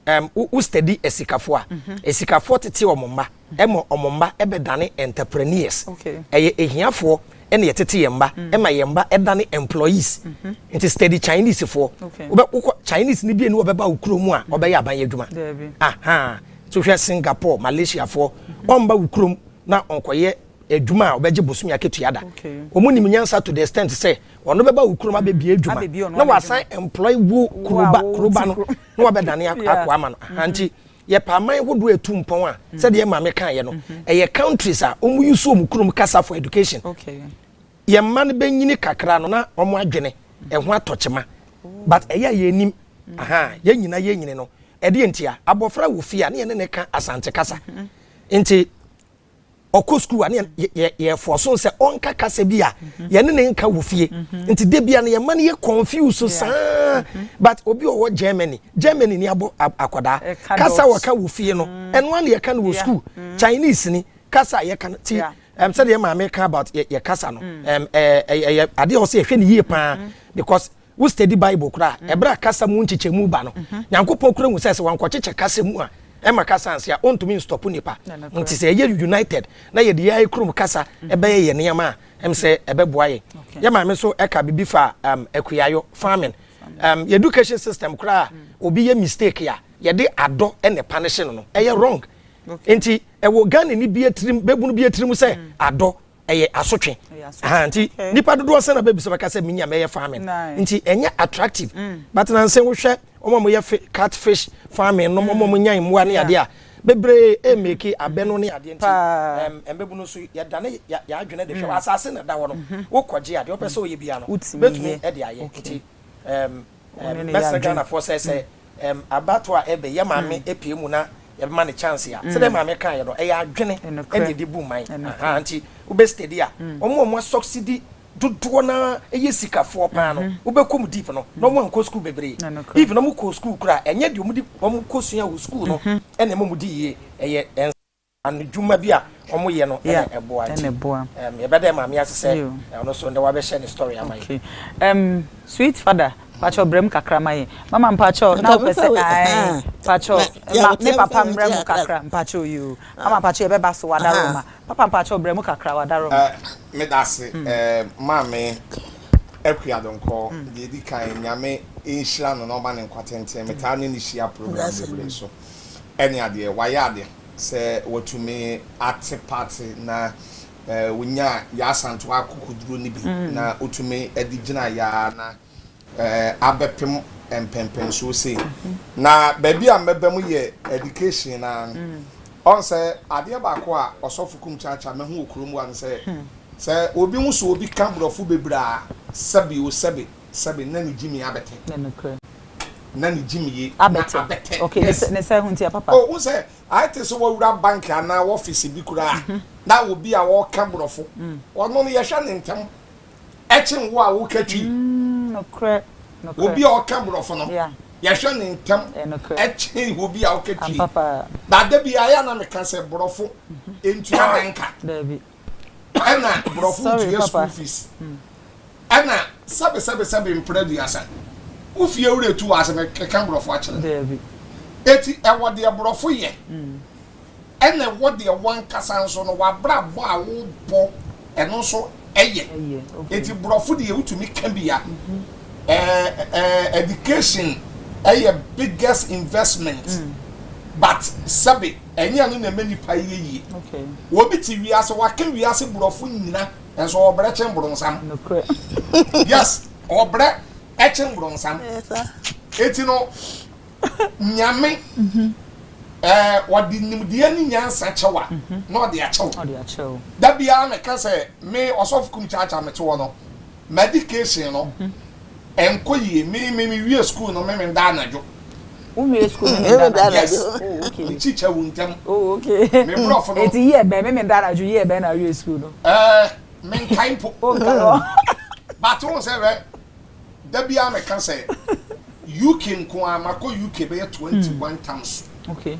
um, wo study asikafoɔ a, mhm. asikafoɔ tete wɔn mma ɛma wɔn mma ɛbɛdane entrepreneurs. Ɛyɛ ehiafoɔ ɛna yɛtete yɛn mma mm. ɛma yɛn mma ɛdane employees. Mhm. Nti study Chinese foɔ. Wobɛ wokɔ Chinese ni bi enu ɔbɛba wo kurom a mm. ɔbɛyɛ aban adwuma. Aha, so hwɛ Singapore, Malaysia foɔ, mhm. ɔmba wo kurom na ɔnkɔyɛ adwuma a ɔbɛgye bosome akatua da. Wɔn nim nyansa to the extent sɛ ɔno bɛba wo kurom abɛbie adwuma na wasan employ wo kuroba kuroba no na wabɛdane akoa ama no. Aha nti yɛpɛ aman hodoɔ etu mpɔn a sɛdeɛ maame kaeɛ no ɛyɛ countries a wɔn use wɔn kurom kasa for education. Yɛn mma no bɛnyini kakra no na wɔn adwene ɛho atɔ kyema but ɛyɛ a yɛnim aha yɛn nyina yɛnyini no ɛdeɛ ntia abɔfra wɔ fie a ne yɛne ne ka Asante kasa nti ɔkɔ sukuu a ne yɛfɔso sɛ ɔnka kasa bi a mhm. yɛne ne nka wɔ fie mhm. nti de bia no yɛma no yɛ confuse saa mhm. but obi ɔwɔ Germany Germany ni abɔ akwadaa kasa wɔka wɔ fie no mm. ɛno ara na yɛka no wɔ sukuu mm. Chinese ni kasa a yɛka no ti um, sɛdeɛ maame ka about yɛ kasa no mm. um, ɛyɛ adeɛ a ɔsɛ yɛhwɛ no yie paa because Wo study bible koraa a, ɛberɛ a kasa mu nkyekyɛmu ba no, Nyankopɔn koraa hu sɛ sɛ wankɔkyekyɛ kasa mu a, ɛma kasa anse a, ɔntumi nstɔpo nipa. Nti sɛ yɛyɛ united na yɛde yɛn kurom kasa ɛbɛyɛ yɛn nneɛma a, ɛm sɛ ɛbɛboa yɛn. Yɛ maame nso ɛka biribi fa um, akuayɔ, farming. Um, yɛ education system koraa a, obi yɛ mistake a, yɛde adɔ ɛna ɛpanishe no no, ɛyɛ wrong. Nti ɛwɔ Ghanani bi atirim, bɛbunu bi atirim sɛ adɔ ɛyɛ asotwe aha nti nipa dodoɔ sɛ na bɛbisa bɛka sɛ menya mɛyɛ farming nti ɛnyɛ attractive mm. but nansɛ wohwɛ wɔn a wɔyɛ catfish farming no wɔn a wɔnya mmoa ne adeɛ a bebree ɛmɛki mm. abɛ no ne adeɛ nti ɛmbɛbu no nso yɛdane yɛadwene de hwɛ mm. asase na ɛda hɔ no mm-hmm. wokɔgye adeɛ wopɛ sɛ woyɛ bia no bɛtumi ɛde ayɛ nti mɛsrɛ Ghanafoɔ sɛ sɛ abatoɔ a ɛbɛ yɛ maame pue mu na yɛbɛma no chance a, sɛdeɛ maame kaeɛ no, ɛyɛ adwene ɛna ɛde bu man. Ahaa, nti wobɛ steady a, wɔn a wɔn asɔksidi dodoɔ no ara yɛ sikafoɔ paa no, wobɛkɔ mu deep no, na wɔn ankɔ sukuu bebree. Even wɔn kɔɔ sukuu koraa, ɛnyɛ deɛ wɔn de wɔn kɔsua wɔ sukuu no ɛna ɛma wɔn di yie, ɛyɛ Anodwuma bi a wɔn yɛ no ɛna ɛboa nti um, yɛbɛda maame ase sɛ ɔno nso ndɛ wabɛhyɛ ne story ama yɛn. Um, sweet father, pakyɛw brɛ mu kakra ma yɛn. Mama mpakyɛw na wopɛ sɛ ae pakyɛw ma me papa mbrɛ mu kakra mpakyɛw yoo. Mama mpakyɛw yɛbɛba so wadaroma. Papa mpakyɛw brɛ mu kakra wadaroma. Eh, meda ase eh, maame Akua Donkor, deɛ ɛdi kan Nyame nhyira no na ɔma no nkwa tenten, metaa ne no hyia program bebree so ɛne adeɛ, wayɛ adeɛ. Sɛ watumi ate party na onyaa Yaa Asantewaa akokoduro no bi na otumi de gyina Yaa na abɛpem mpɛnpɛnsoɔ sei. Na baabi a mɛba mu yɛ education no ara no. Ɔn sɛ adeɛ baako a Ɔsɔfo Kum Kyaakyaa mahu wɔ kurom ha ne sɛ, sɛ obi hu sɛ obi ka borɔfo bebree a, sɛbe o sɛbe, sɛbe na ne gyimi abɛtɛ. Na ne gyimie na abɛtɛ. Okay, yes. Ne sɛ ho ntia papa. Oh, wo sɛ ayɛ te sɛ wawura bank anaa office bi koraa mhm. na obi a ɔka borɔfo mm. ɔno no yɛhwɛ ne ntɛm ɛkyen wo a woka twi. Mm, nokorɛ, nokorɛ. Obi a ɔka borɔfo no yɛhwɛ ne ntɛm ɛkyen obi a ɔka twi. Na da bi ayɛ na meka sɛ borɔfo mhm. ntua danka. Dabi. Ɛna borɔfo ntua school fees. Mm. Ɛna sɛbe sɛbe sɛbe mprɛ aduasa wo fie wura tu wɔ ase me keka borɔfo akyerɛ. Daabi. Eti ɛwɔ deɛ borɔfo yɛ ɛna ɛwɔ deɛ wankasa nso no wabrabɔ a wo bɔ ɛno nso ɛyɛ. Eti borɔfo deɛ wotumi ka bi a ɛɛ ɛɛ education ɛyɛ biggest investment but sɛbe ɛnyɛ ɛno na ɛma nipa yɛ yie. Obi te wiase waka wiase borɔfo nyina. Nso ɔbrɛ kyen bronsam. Nokorɛ. Yes, ɔbrɛ kyen bronsam. Eti no, Nyame, eh, ɔde nimdeɛ ne nyansa kyɛ wo a, na ɔde akyɛ wo. Ɔde akyɛ wo. Da biara meka sɛ, me Ɔsɔfo Kum Kyaakyaa mete hɔ no, m'education no, ɛnkɔ yie. Me, me, me wie school no, me menda anadwo. Wowie sukuu Memenda anadwo? Yes. Oh, okay. Me teacher wu ntɛm. Oh, okay. Me borɔfo no. Eti year bɛn Memenda anadwo year bɛn na wowie sukuu no? Ɛɛ, menkae mpo. Oh, nkae hɔ. But wohu sɛ hwɛ, da biara meka sɛ UK nko ara makɔ UK bɛyɛ 21 times. Okay.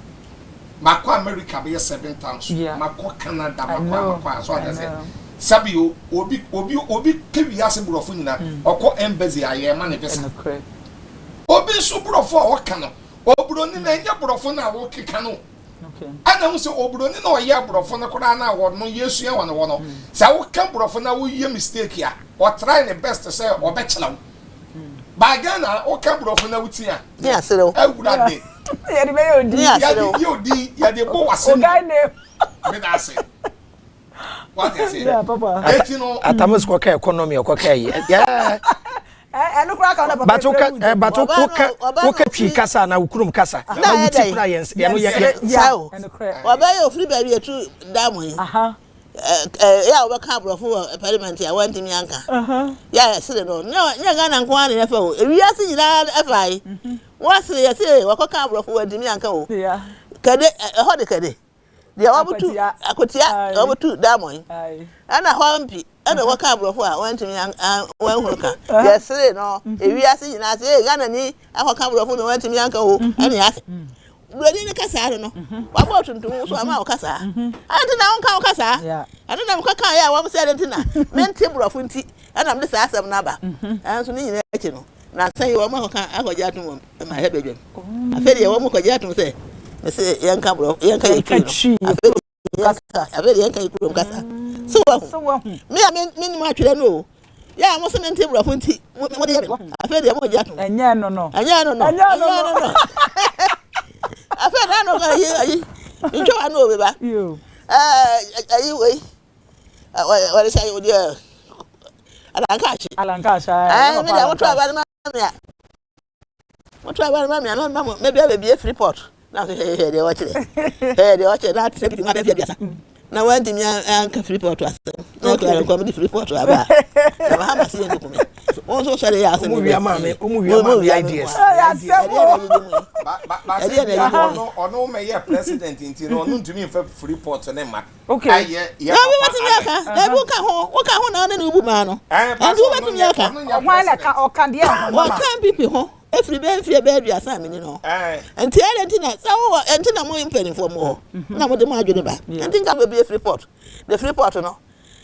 Makɔ America bɛyɛ 7 times. Yeah. Makɔ Canada, I makɔ a know. makɔ a so I ate aseɛ. know. Sɛbi o, obi obi obi ka wiase borɔfo nyinaa, ɔkɔ embassy a yɛma ne visa. Ɛnokorɛ. Obi nso borɔfo a ɔka no, oburoni no ɛnyɛ borɔfo no a wokeka no. Ɛna hu sɛ oburoni no a ɔyɛ borɔfo no koraa no a ɔno yɛsua wɔ ne hɔ no, sɛ woka borɔfo na woyɛ mistake a, ɔtry ne best sɛ ɔbɛkyerɛ wo. By Ghana woka borɔfo na woti a, awurade. Yɛde bɛyɛ odin. Yɛde yɛ odin, yɛde bɔ w'asɛm. Meda ase. Wate ase? Yeah, papa. Eti no. Atamus kɔka economy ɔkɔka yi. Yeah. Ɛno koraa ka na papa But woka eh, but woka woka twi kasa na wo kurom kasa. Na wo ti kura yɛn yɛn yɛ yɛ. Saa o. Wɔbɛyɛ ofiri baabi etu dam yi. Yɛ a wɔbɛka aborɔfo wɔ parliament a wɔntumi anka. Yɛ a yɛsere no. Nyɛ Ghana nko ara na yɛfa o. Ewiase nyinaa ɛfa yi. Wɔsere yɛse wɔkɔka aborɔfo wɔntumi anka o. Kɛde ɛhɔ de kɛde. Deɛ wɔbutu akotia deɛ wɔbutu diamond ɛna hɔ mpi ɛna wɔka aborɔfo a wɔntumi wɔnhunu ka yɛsere no ewiase nyinaa sɛ ee Ghana ni akɔka aborɔfo na wɔntumi anka o ɛne ase buroni no kasaa no no wabɔ tuntum so ama wo kasaa ɛna nti na wonka wo kasaa ɛno na mekɔka yɛ a wɔm sɛ ɛno nti na mente borɔfo nti ɛna mede saa asɛm no aba ɛnso ne nyinaa akyi no nansa yi wɔn akɔka akɔgye atom wɔ mmarahyɛbadwam afei deɛ wɔn kɔgye atom sɛ mese yɛnka borɔfo yɛnka yɛ twi no afei deɛ afei deɛ yɛnka yɛ kurom kasa so wahu me a menim atwerɛ no o yɛ a mo se mente borɔfo nti mo de yɛ me afei deɛ mo gye atom ɛnyɛ no no ɛnyɛ no no ɛnyɛ no no afei na no ayi ayi ntwa wa no o beba ɛɛ ayi wei wɔde sɛ ayi deɛ alankaahye alankaahye ɛɛ me deɛ moto aba no ma me a moto aba no ma me a na ma mɛbi abɛbie freeport na so hwɛ deɛ wɔkyerɛ hwɛ deɛ wɔkyerɛ na atena bi mu abɛfi aduasa na wɔntumi anka freeport asɛm na ɛkɔ nkɔm de freeport aba na mahama se yɛ nkukume wɔn nso sɔre yɛ asɛm Ɔmo wia maame ɔmo wia maame ideas. ɛdeɛ na ɛyɛ ɔno ɔno mɛyɛ president nti no ɔno ntumi nfa freeport ne ma. Okay. Ayɛ yɛ Dabi papa wobɛtumi alɛ. aka dabi woka ho woka ho na ɔne ne wobu maa no ɛnti wobɛtumi aka Ɔhwan na ka ɔka deɛ ho mama. Wɔka NPP ho ɛfiri bɛyɛ mfeɛ bɛyɛ aduasa a mene no nti ɛdɛ nti na sɛ wowɔ ɛnti na mo mpanimfoɔ mo hɔ na mode mo adwene ba ɛnti nka bɛbie freeport de freeport no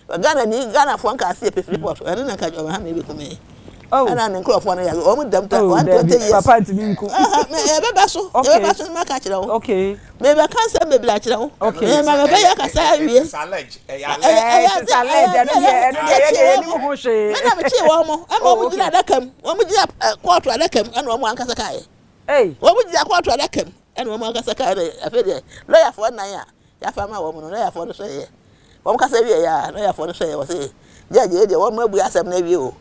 Ghana ni Ghanafoɔ nka ase yɛpɛ freeport ɛno na nka John Mahama ɛbɛkum ɛna ne nkurɔfoɔ no yɛ wɔn dɛm ta 120 years papa ntumi nku ɛbɛba so ɛbɛba so maka kyerɛ wo okay mebɛka nsɛm bebree akyerɛ wo mema mebɛyɛ kasa awie mena mekyee wɔn mo ɛma wɔn gyina adaka mu wɔn gyina kɔɔto adaka mu ɛna wɔn ankasa kaeɛ wɔn gyina kɔɔto adaka mu ɛna wɔn ankasa kaeɛ na afei deɛ lɔyafoɔ nan a yɛafa ma wɔn no lɔyafoɔ no sɔeɛ wɔn kasa wie yɛ a lɔyafoɔ no sɔeɛ wɔ se gyɛgye yɛ deɛ wɔn abu asɛm no awie o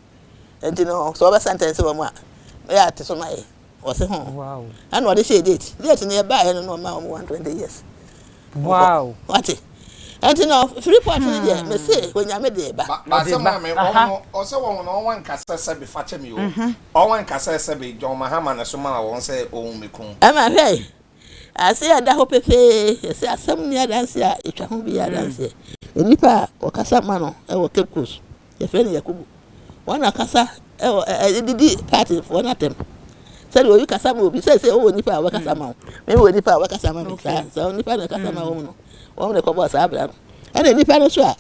nti no sɛ wɔbɛ sɛntɛnse wɔn a yɛ ate so ma yɛ Wɔse ho. Ɛna ɔde hyɛɛ date. Date no yɛbaeɛ no na ɔmaa wɔn 120 years. Wow. Wate. Ɛnti no free port no deɛ mese Onyame de ba. Ba sɛ maame wɔn no ɔsɛ wɔn no wɔn ankasa sɛ bi fakyɛ mi o. Wɔn ankasa sɛ bi John Mahama na so maa wɔn sɛ ohun mi kun. Ɛma hwɛ ase a ɛda hɔ pefee yɛsɛ asɛm ni adanse a etwa ho bi yɛ adanseɛ. Nnipa a wɔkasa ma no wɔ Cape Coast yɛfrɛ no Yakubu. Wɔn na kasa wɔ ɛ didi party foɔ no atɛm sɛdeɛ obi kasa ma obi sɛ sɛ wowɔ nipa a wɔbɛkasa ma wo me wɔ nipa a wɔbɛkasa ma me saa saa nipa na kasa ma wɔn no wɔn na kɔbɔ saa abira no ɛna nipa no so a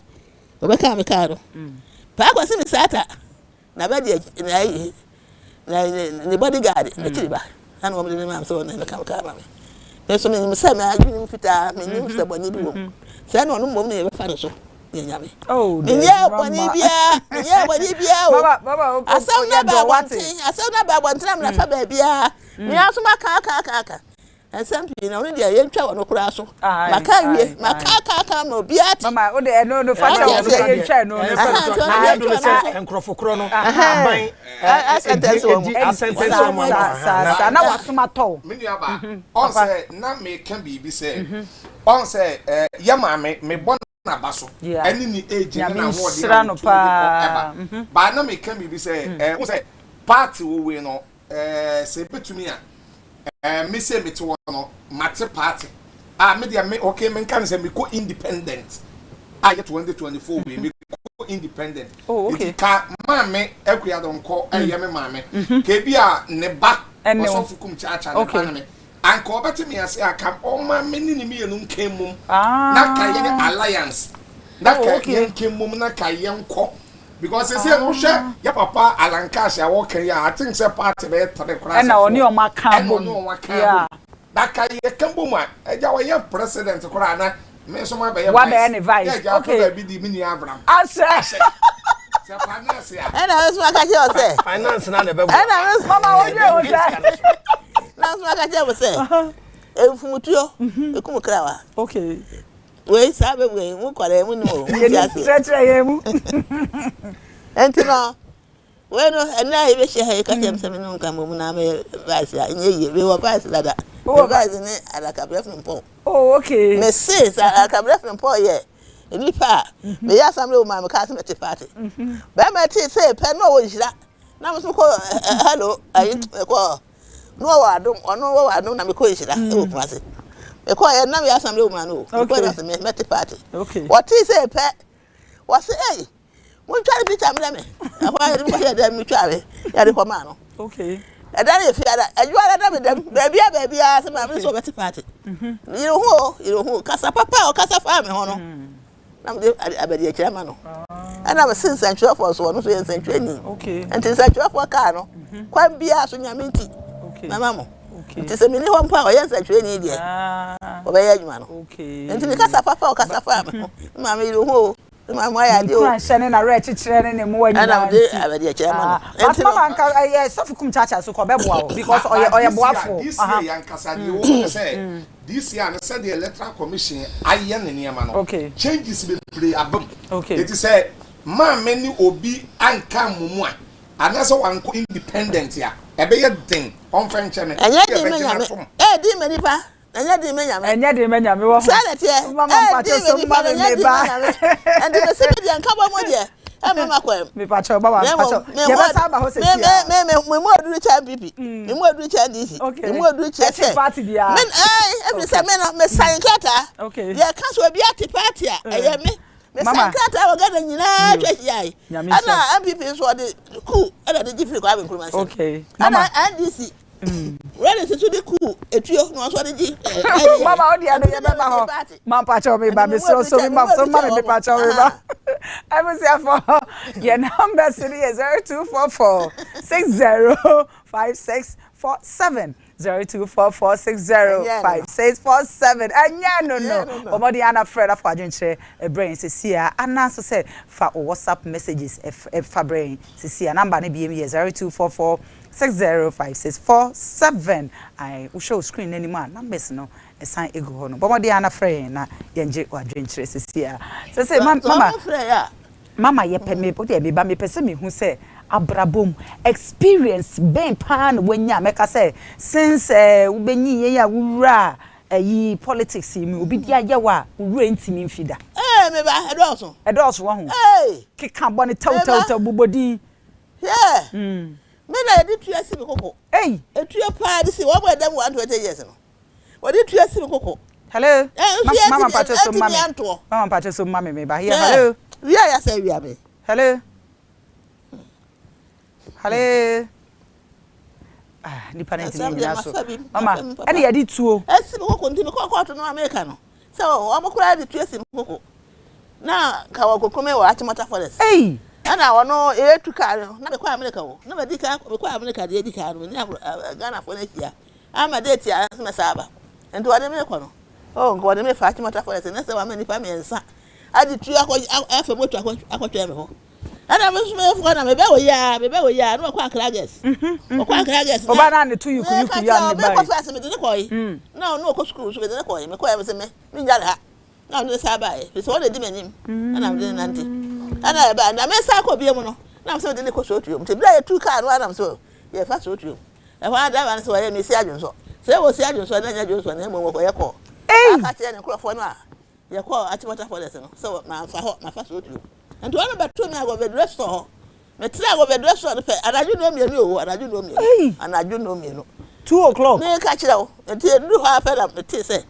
wɔbɛka me kaa no paa kwasi me saa ta na bɛ deɛ na ayi na ne bodyguard n'akyiri ba ɛna wɔn de ne maam sɛ wɔn na ɛbɛka me kaa ma me me nso menim sɛ m'adwene mu fitaa menim sɛ bɔne bi wɔ mu sɛ na ɔno mmom ne yɛbɛfa no so yɛ nyame oh, menyɛ bɔne biara menyɛ bɔne biara o asɛm no aba abɔnten asɛm no aba abɔnten amena fa baabiara mea nso maka aka aka aka nsɛm pii na ɔno deɛ yɛntwa wɔ no koraa so maka awie maka aka aka ma obiara te mama o de ɛno no fa kyɛ wɔn sɛ yɛntwa ɛno no so nkurɔfo korɔ no aban asɛntɛnse wɔn mu asɛntɛnse wɔn mu saa saa na wasoma tɔw me nua ba ɔn sɛ na meka biribi sɛ ɔn sɛ yɛ maame mebɔ n'aba so ɛne ne age ne n'ahoɔden a ɔtumi de kɔ ɛba baa na meka biribi sɛ ɛɛ sɛ party wɔ wei no ɛɛ sɛ ebetumi a. Ɛɛ me sei mete hɔ no mate party a me deɛ me okay menka no sɛ mekɔ independent a yɛ 2024 wei mekɔ independent Oh, okay. nti ka maame Akua Donkor ɛyɛ me maame ka ebi a ne ba Ɛne wo. Ɔsɔfo Kum Kyaakyaa ne ba Okay. ne me anka ɔbɛte me ase a ka ɔma me ne ne mmienu nka mmom na ka yɛne Ah. alliance na Oh, ka okay. yɛnka mmom na ka yɛnkɔ Because sese no wohwɛ yɛ papa Alan Cash a wɔka yi a I think sɛ party bɛyɛ tere koraa Ɛna sɛ ɔne four ɔmo aka ɛna abom. ɔne wɔn aka Yeah. abom. Na ka yɛ ka bom a agya ɔyɛ president koraa na me nso mabɛyɛ Wabɛyɛ vice. ne vice. Yɛ agya Okay. afɛ baabi di me nua Abraham. Ahyɛ. Ahyɛ. Sɛ finance a. Ɛna me nso maka kyerɛ wo sɛ. Finance na na ɛbɛboa. Ɛna me nso. Mama wo dwe wo sɛ. Na nso maka kyerɛ wo sɛ. Mfumutuo ekum krawa. Okay. Wei saa bɛ wei mo nkwadaa mu nim o mo ti ase. Kyerɛkyerɛ yɛn mu. Nti no wei no ɛnna a yɛbɛhyia ha yi ka kyerɛ me sɛ me ne wo nka mmom na meyɛ vice a ɛnyɛ yie mewɔ vice dada me vice ne adakaberɛ frimpɔn. Oh okay. Me se sɛ adakaberɛ frimpɔn yɛ nipa a mhm. meyɛ assembly woman mekaa sɛ mɛte party mhm. bɛrima tee sɛ pɛ na ɔwɔ nhyira na me so kɔ hello ayi kɔ na ɔwɔ adom ɔno wɔ adom na mekɔ nhyira mm. ɛwɔ kumase mekɔ yɛ nam yɛ assembly woman no mekɔ na sɛ mɛte party wɔtee sɛ pɛ wɔse ei montwa ne picture mmerɛ me ɛhɔ a yɛde mekɔhyɛ dɛm metwa me yɛde kɔmaa no ɛda no yɛ fiada adwuma no da me dɛm baabia baabia sɛ maame sɛ ɔbɛte party mhm. yere ho o yere ho kasa papa a ɔkasa faa me ho no mm. na mede abadiakyiri ama no ɛna mese nsɛntwerɛfoɔ nso ɔno nso yɛ nsɛntwerɛni nti nsɛntwerɛfoɔ kaa no mhm. kwan biara so nyame nti mɛma mo nti sɛ menni hɔ mpo a ɔyɛ nsɛntwerɛni deɛ ah. ɔbɛyɛ adwuma no nti ne kasa papa ɔkasa faa me ho maame yere ho o maame ayɛ adeɛ o nkuranhyɛ ne n'awerɛkyekyerɛ ne ne mmoa nyinaa ɛna mede abadiakyiri ama no ah. But mama nka ɛyɛ sɔfo kum kyaakyaa so kɔ ɔbɛboa wo because ɔyɛ ɔyɛ boafo. This year yankasa deɛ wɔn mm. sɛ This year no sɛdeɛ electoral commission ayɛ ne nneɛma no, changes bebree aba mu. Eti sɛ maame ne obi anka mmomu a, anaasɛ wankɔ independent a, ɛbɛyɛ den ɔmfa nkyɛ me. Ɛnyɛ den mɛ nyame, ɛyɛ den mɛ nipa, ɛnyɛ den mɛ nyame. Ɛnyɛ den mɛ nyame wɔ ho. Saa na ɛteɛ, ɛyɛ den mɛ nipa, ɛnyɛ den mɛ nyame. Ɛnti mɛ si mi deɛ nkabɔ mu deɛ. Ɛmɛ ma kwan mu. Mepakyɛw ba wa mepakyɛw. Yɛbɛsa aba hɔ sɛsi a. Me me me mu aduru kyɛ NPP. Me mu aduru kyɛ NDC. Me mu aduru kyɛ sɛ. Ɛte party biara. Me ɛɛ ɛfiri sɛ me no me san krataa. Okay. Yɛ ka so obi ate party a ɛyɛ me. Me san krataa wɔ Ghana nyinaa atwa ahyia yi. Ɛna NPP nso ɔde coup ɛna de gye firi Kwame Nkrumah nsam. Okay. Ɛna NDC. Wɛde sisi de ku etuo na ɔsɔ de gye. Mama o deɛ no yɛ bɛba hɔ. Ma mpakyɛw me ba mesrɛ so me ma so ma me mepakyɛw me ba. Abusuafo yɛ numbers no yɛ 0244 60 5647 0244 60 5647 ɛnyɛ no no bɔ mmɔden ara na frɛ na fa w'adwenkyerɛ brɛ yɛn sesie ara anaa nso sɛ fa wo WhatsApp messages fa brɛ yɛn sesie ara number no biom yɛ 0244 605647 Ae, wohwɛ wo screen no anim a, numbers no san gu hɔ no. Bɔ mmɔden ara na frɛ yɛn na yɛngye w'adwenkyerɛ seesei ara. Seesei, ma, mama, mama yɛpɛ, me, wodeɛ me ba, mepɛ sɛ mehu sɛ abrabɔ mu experience bɛn paa na woanya a mɛka sɛ since eh, wobɛnyin yɛn a wowuraa ayi politics yi mu, obi de ayɛ wo a wo werɛ ntumi mfi da. Ee, me ba, ɛdɔɔso. Ɛdɔɔso, wahu. Ee! Keka bɔ no tɛwtɛwtɛw, bobɔ din. Hwɛ! Me na yɛde tua si me koko. Ei! Etua paa de si wɔn a ɛda mu 120 years no. Wɔde tua si me koko. Hello. Ɛ nso yɛ Mama ti mpacho so ɛti ma mi me. antoɔ. Mama mpacho so ma me me ba. Here, hello. Wia yɛ asɛ wia me. Hello. Hello. Ah, nipa na ntumi nyina so. Mama, ɛna yɛde tuo. Esi me koko nti me kɔ kɔɔto no Amerika no. Sɛ wɔn koraa de tua si me koko. Na nka wɔkoko me wɔ Achimota Forest. Ei! Ɛna ɔno yɛtu kaa no na mekɔ Amerika o. Na madi kan mekɔ Amerika deɛ edi kan no me ne Ghanafoɔ no ahyia. Ama date a ɛsɛ mɛsan aba. Nti wɔde me kɔ no. Oh nka wɔde me fa Achimota Forest na sɛ wɔama nnipa mmiɛnsa ade tuo akɔ afa moto akɔ akɔtwɛn me hɔ. Ɛna me nso mefo na mebɛ wɔ yi a mebɛ wɔ yi a na wɔkɔ Accra Girls. Wɔkɔ Accra Girls na Ɔbaa no a ne to yuku yuku yi a ne ba mekɔ yi. first mede ne kɔe. Na ɔno ɔkɔ sukuu nso mede ne kɔe. Mekɔe mese me mengya ne ha. Na ɔde ne san baeɛ firi sɛ ɔna ɛdi m'anim ɛna mede no nante. Ɛna ɛbaeɛ na mesan kɔ bio mu no na mesɛ mede ne kɔ Sootuom. Nti berɛ a yɛtuu kaa no ara na mesɛ yɛfa Sootuom. Ɛhɔ ara driver no sɛ wɔyɛ mesi adwonsɔ. Sɛ wɔsi adwonsɔ na ɛnyɛ dwonsɔ na mmom wɔkɔyɛ kɔɔ. Aka kyerɛ ne nkurɔfoɔ no a yɛkɔɔ Achimota Forest no sɛ mamfa hɔ mafa Sootuom. Nti wɔn bɛtoo me Agɔbɛdurɛ store hɔ. Metenaa Agɔbɛdurɛ store no pɛ anadwo nnɔnmienu oo anadwo nnɔnmienu anadwo nnɔnmienu. 2 o'clock. Meka kyerɛ wo, nti ɛduru hɔ ara pɛ na metee sɛ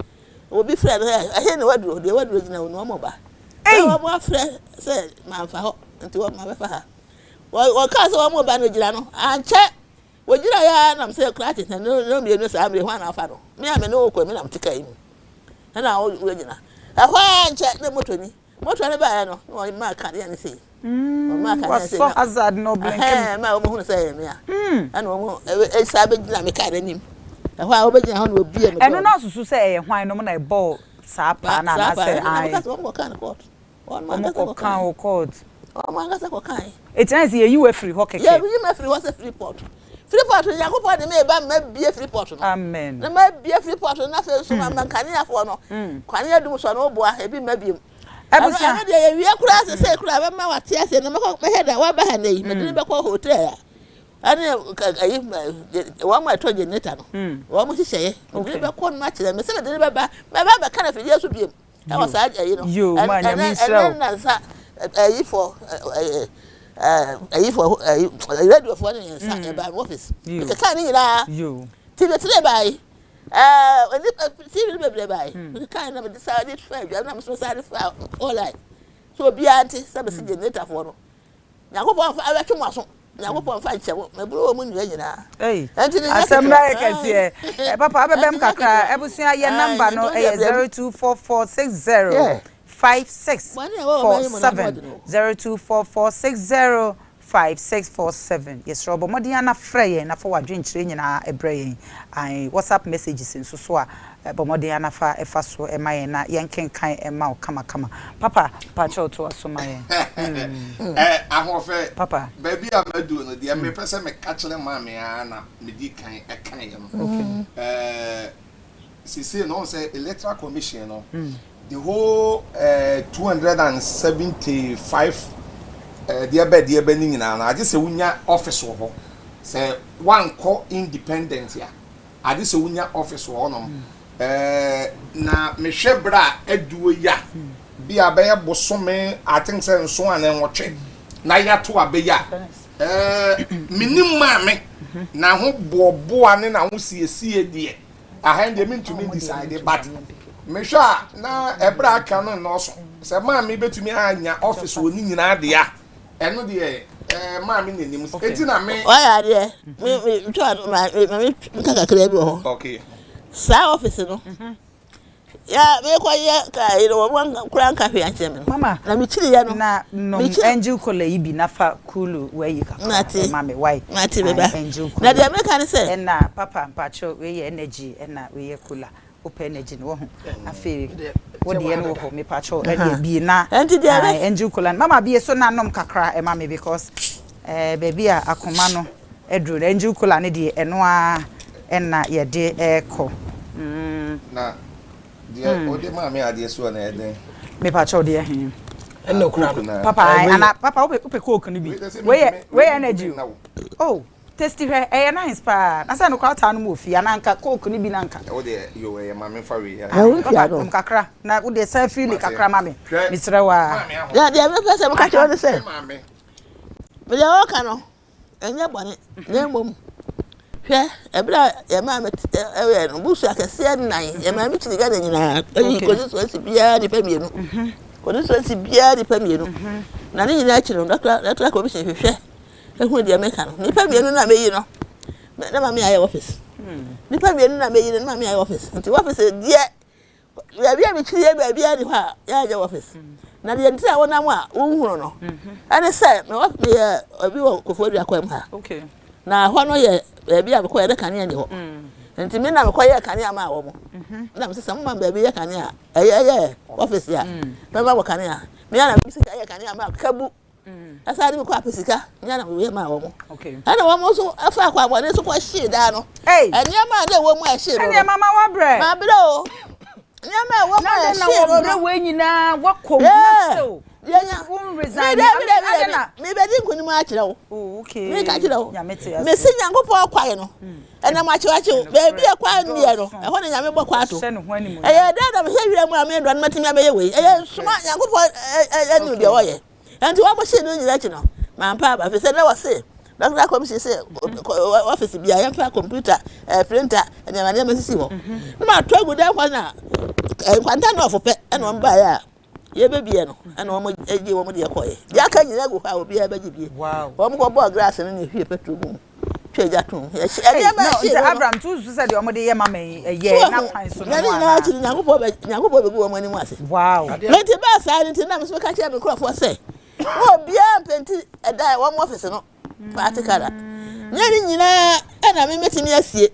obi frɛ no sɛ ɛhe na waduro, deɛ waduro gyina hɔ no wɔn ba. Ei! Sɛ wɔn afrɛ sɛ mamfa hɔ, nti wɔn abɛfa ha. Wɔkaa sɛ wɔn ba no gyina no, ankyɛ wɔgyina yɛ ara nam sɛ krakye na ne mmienu saa mmerɛ hwan na afa no. Me a me ne wo kɔ me nam te kaa yi mu. Ɛna wɔgyina. Ɛhɔ ara nkyɛ na moto ni. Moto no baeɛ no, na wɔmaa kanea no sei. Wɔmaa kanea sei. Wasɔ hazard na ɔblinke. Ɛhɛn, ma wɔhunu sɛ ɛyɛ me a. Ɛna wɔn ɛsan bɛgyina me kaa n'anim. Ɛhɔ a wɔbɛgyina hɔ na wɔbie me door. Ɛno na asusu sɛ ɛyɛ hwan nom na ɛbɔɔ saa paa no anaasɛ ae. Wɔn kɔkaa no court. Wɔn kɔkaa wɔ court. Wɔn ankasa kɔkae. Eti na sɛ yɛyi wo afiri hɔ kɛkɛ. Yɛyi me afiri hɔ sɛ Freeport. Freeport no Nyankopɔn de me ba ma bie Freeport no. Amen. Na ma bie Freeport no na afei nso ma ma nkaneafoɔ no. Kanea dum sɔ no woboa ebi mma biem. Abusua. Ɛno deɛ yɛwie koraa sesei koraa bɛma wate aseɛ na mɛkɔ mɛhwɛ da waba ha nnɛ yi mede no bɛkɔ hotel a ɛne ayi wɔn a ɛtɔ generator no wɔn hyehyɛeɛ mede no bɛkɔ no akyerɛ me sɛ mede no bɛba mɛba bɛka no afidie so biem. Ɛwɔ saa ayi no. Yoo, ma Nyame nhyira wo. Ɛnɛ nansa ayifo ayifo radiofoɔ ne nsa mm. ɛbaa mi office. Mekeka ne nyinaa. Yoo. TV tire baa yi. Ɛɛ nipa TV no bebree baa yi. Mm. Mekeka na mede saa de fa adwa na mesoma saa de fa online. So obiara nte sɛ mesi generatorfoɔ no. Nyankopɔn mfa abɛtwe mo aso. Nyankopɔn mfa nkyɛ mo. Meboro wɔ mo nnua nyinaa. Ei, Ɛnti ne nyɛ asɛm no ketewa. ayɛ kɛseɛ. Eh, papa abɛbɛm Ɛnti nyɛ kakra. ketewa. Abusua yɛ Ae, number nti no wo deɛ ɛyɛ brɛ mu. 024460 Yeah. Bɔne a ɛwɔ ɔman yi mu no ano 5647 ɔden o. 024460 5647 Yɛsrɛ wo bɔ mmɔden ara na frɛ yɛn na fa w'adwenkyerɛ nyinaa brɛ yɛn. Ae, WhatsApp messages nso so a, bɔ mmɔden ara na fa fa so ma yɛn na yɛnkenkan mma wo kamakama. Papa, mpakyɛw toa so ma yɛn. Mm. Eh, Ahoɔfɛ, Papa. baabi a maduru no, deɛ mepɛ sɛ meka kyerɛ maame ara na medi kan kaeɛ no. Okay. Eh, Seesei no, wohu sɛ Electoral Commission no, the whole eh, 275 eh, deɛ bɛ deɛ bɛ ne nyinaa no, agye sɛ wonya office wɔ hɔ. Sɛ woankɔ independent a, agye sɛ wonya office wɔ hɔnom. Eh, na mehwɛ berɛ a aduo yi a, bi a bɛyɛ bosome, I think sɛ nson anaa nwɔtwe, na yɛato aba yi a, eh, menim maame, n'ahoboɔboa ne n'ahosiesie deɛ, Aha deɛ mentumi decide but mehwɛ a na ɛberɛ a aka no nnɔɔso. Sɛ maame bɛtumi anya office wɔ ne nyinaa deɛ a, ɛno deɛ ɛɛ maame na nim. Eti na me. Wayɛ adeɛ. Me me twa ma ma me nka kakra bi wɔ hɔ. Okay. Saa office no. Ya mekɔ yɛ kaa yi no wɔn kura nka hwee ankyerɛ me no. Mama na me kyiri yɛ no. Na nom angel cola yi bi na fa kulu wayi kakra Mate. ma me wai. Mate me ba. Angel cola. Na deɛ meka ne sɛ. Ɛna papa mpakyɛw wei yɛ energy ɛna wei yɛ cola. Wopɛ energy no wahu. Afei wo deɛ no wɔ hɔ mepakyɛw ɛdeɛ bie na angel cola no. Mama bie so na nom kakra ɛma me because ɛɛ baabi a akoma no aduru no angel cola no deɛ ɛno ara ɛna yɛde ɛkɔ. Mm. Na deɛ wode maa me adeɛ soɔ no ɛyɛ dɛn? Mepakyɛw deɛ he? Ɛna okura no. Papa ana papa wopɛ wopɛ coke no bi. Wei yɛ wei yɛ energy o. Oh tasty hwɛ ɛyɛ nice paa. Na sɛ no koraa wotaa nom wɔ fie anaa nka coke no bi na nka. Wo deɛ yo ɛyɛ ma me nfa wei. Papa nom kakra na wo deɛ san feel kakra ma me. Mesrɛ wo aa. Deɛ deɛ mepɛ sɛ meka kyerɛ wo ne sɛ me deɛ ɔka no Ɛnyɛ bɔne, na mmom hwɛ, ɛberɛ a yɛn maame yɛɛ no, busu akɛseɛ nnan, yɛn maame kyiri Ghana nyinaa, ɛyi constituency biara nipa mmienu, mhm. constituency biara nipa mmienu, mhm. na ne nyinaa akyi no, electoral commission hwehwɛ ehu deɛ meka no, nipa mmienu na meyi no, na maame ayɛ office, hmm. nipa mmienu na meyi no, na maame ayɛ office, nti office deɛ Baabi a mekyiri yɛ baabiara nni hɔ a yɛanyɛ office. Na deɛ nti a wonam a wonhunu no ɛne sɛ meyɛ obi wɔ Koforidua kwan mu ha. Na hɔ no yɛ baabi a mekɔyɛ na kanea nni hɔ. Nti me na mekɔyɛɛ kanea maa wɔn. Na mesɛ sɛ moma me baabi yɛ kanea a ɛyɛ ɛyɛ office a mɛma mo kanea. Me ara na mede sika yɛɛ kanea maa Kabu. Ɛsan de me kɔ apɛ sika nyɛ na meyɛ maa wɔn. Ɛna wɔn nso ɛfa akwammɔne so kɔ hyee dan no. Nneɛma a na ɛwɔ mu a ɛhyee no. Ɛnneɛ mama wabrɛ. Mabrɛ o. Nneɛma a ɛwɔ mu a ɛhyee no. Na wɔbrɛ wei nyinaa wakɔ mu na still. Won resign. Mebɛdi nkunim akyerɛ wo. Oh, okay. Meka kyerɛ wo. Mesi Nyankopɔn kwae no. Ɛnam akyewakyew. Baabi a kwae nniɛ no, ɛhɔ na Nyame bɔ kwae to. Ɛyɛ dɛn na mehwɛ wira mu a mendɔ no matumi abɛyɛ wei? Ɛyɛ nsoma Nyankopɔn anim deɛ ɔyɛ. Ɛnti wɔn hyee no nyinaa akyi no, mampa aba, ɛfiri sɛ na wɔse. Electoral Commission sɛ office bia yɛmfa computer, eh, printer, nneɛma nneɛma sisi hɔ. Na mato agu dan hɔ na nkwanta nɔɔfo pɛ ɛna wɔn baeɛ a yɛbɛbie no ɛna wɔn gye wɔn deɛ kɔɛ. Deɛ aka nyinaa gu hɔ a obiara bɛgye bie. Wɔn kɔ bɔɔ glass no na ehwie petrol gu mu twa gya tom. Yɛhye nneɛma ɛhye no. Abraham tu nso sɛ deɛ wɔn de yɛ mama yi ɛyɛ na kwan so no ana. Na ne nyinaa akyi no Nyankopɔn bɛ Nyankopɔn bɛgu wɔn anim ase. Wow. Nti baa saa no nti na mesɛ meka kyerɛ me nkurɔfoɔ sɛ Mo obiara mpenti ɛdan a ɛwɔ mo ɔfisi no paati kala. Nyɛ ne nyinaa ɛna me mɛtumi asie.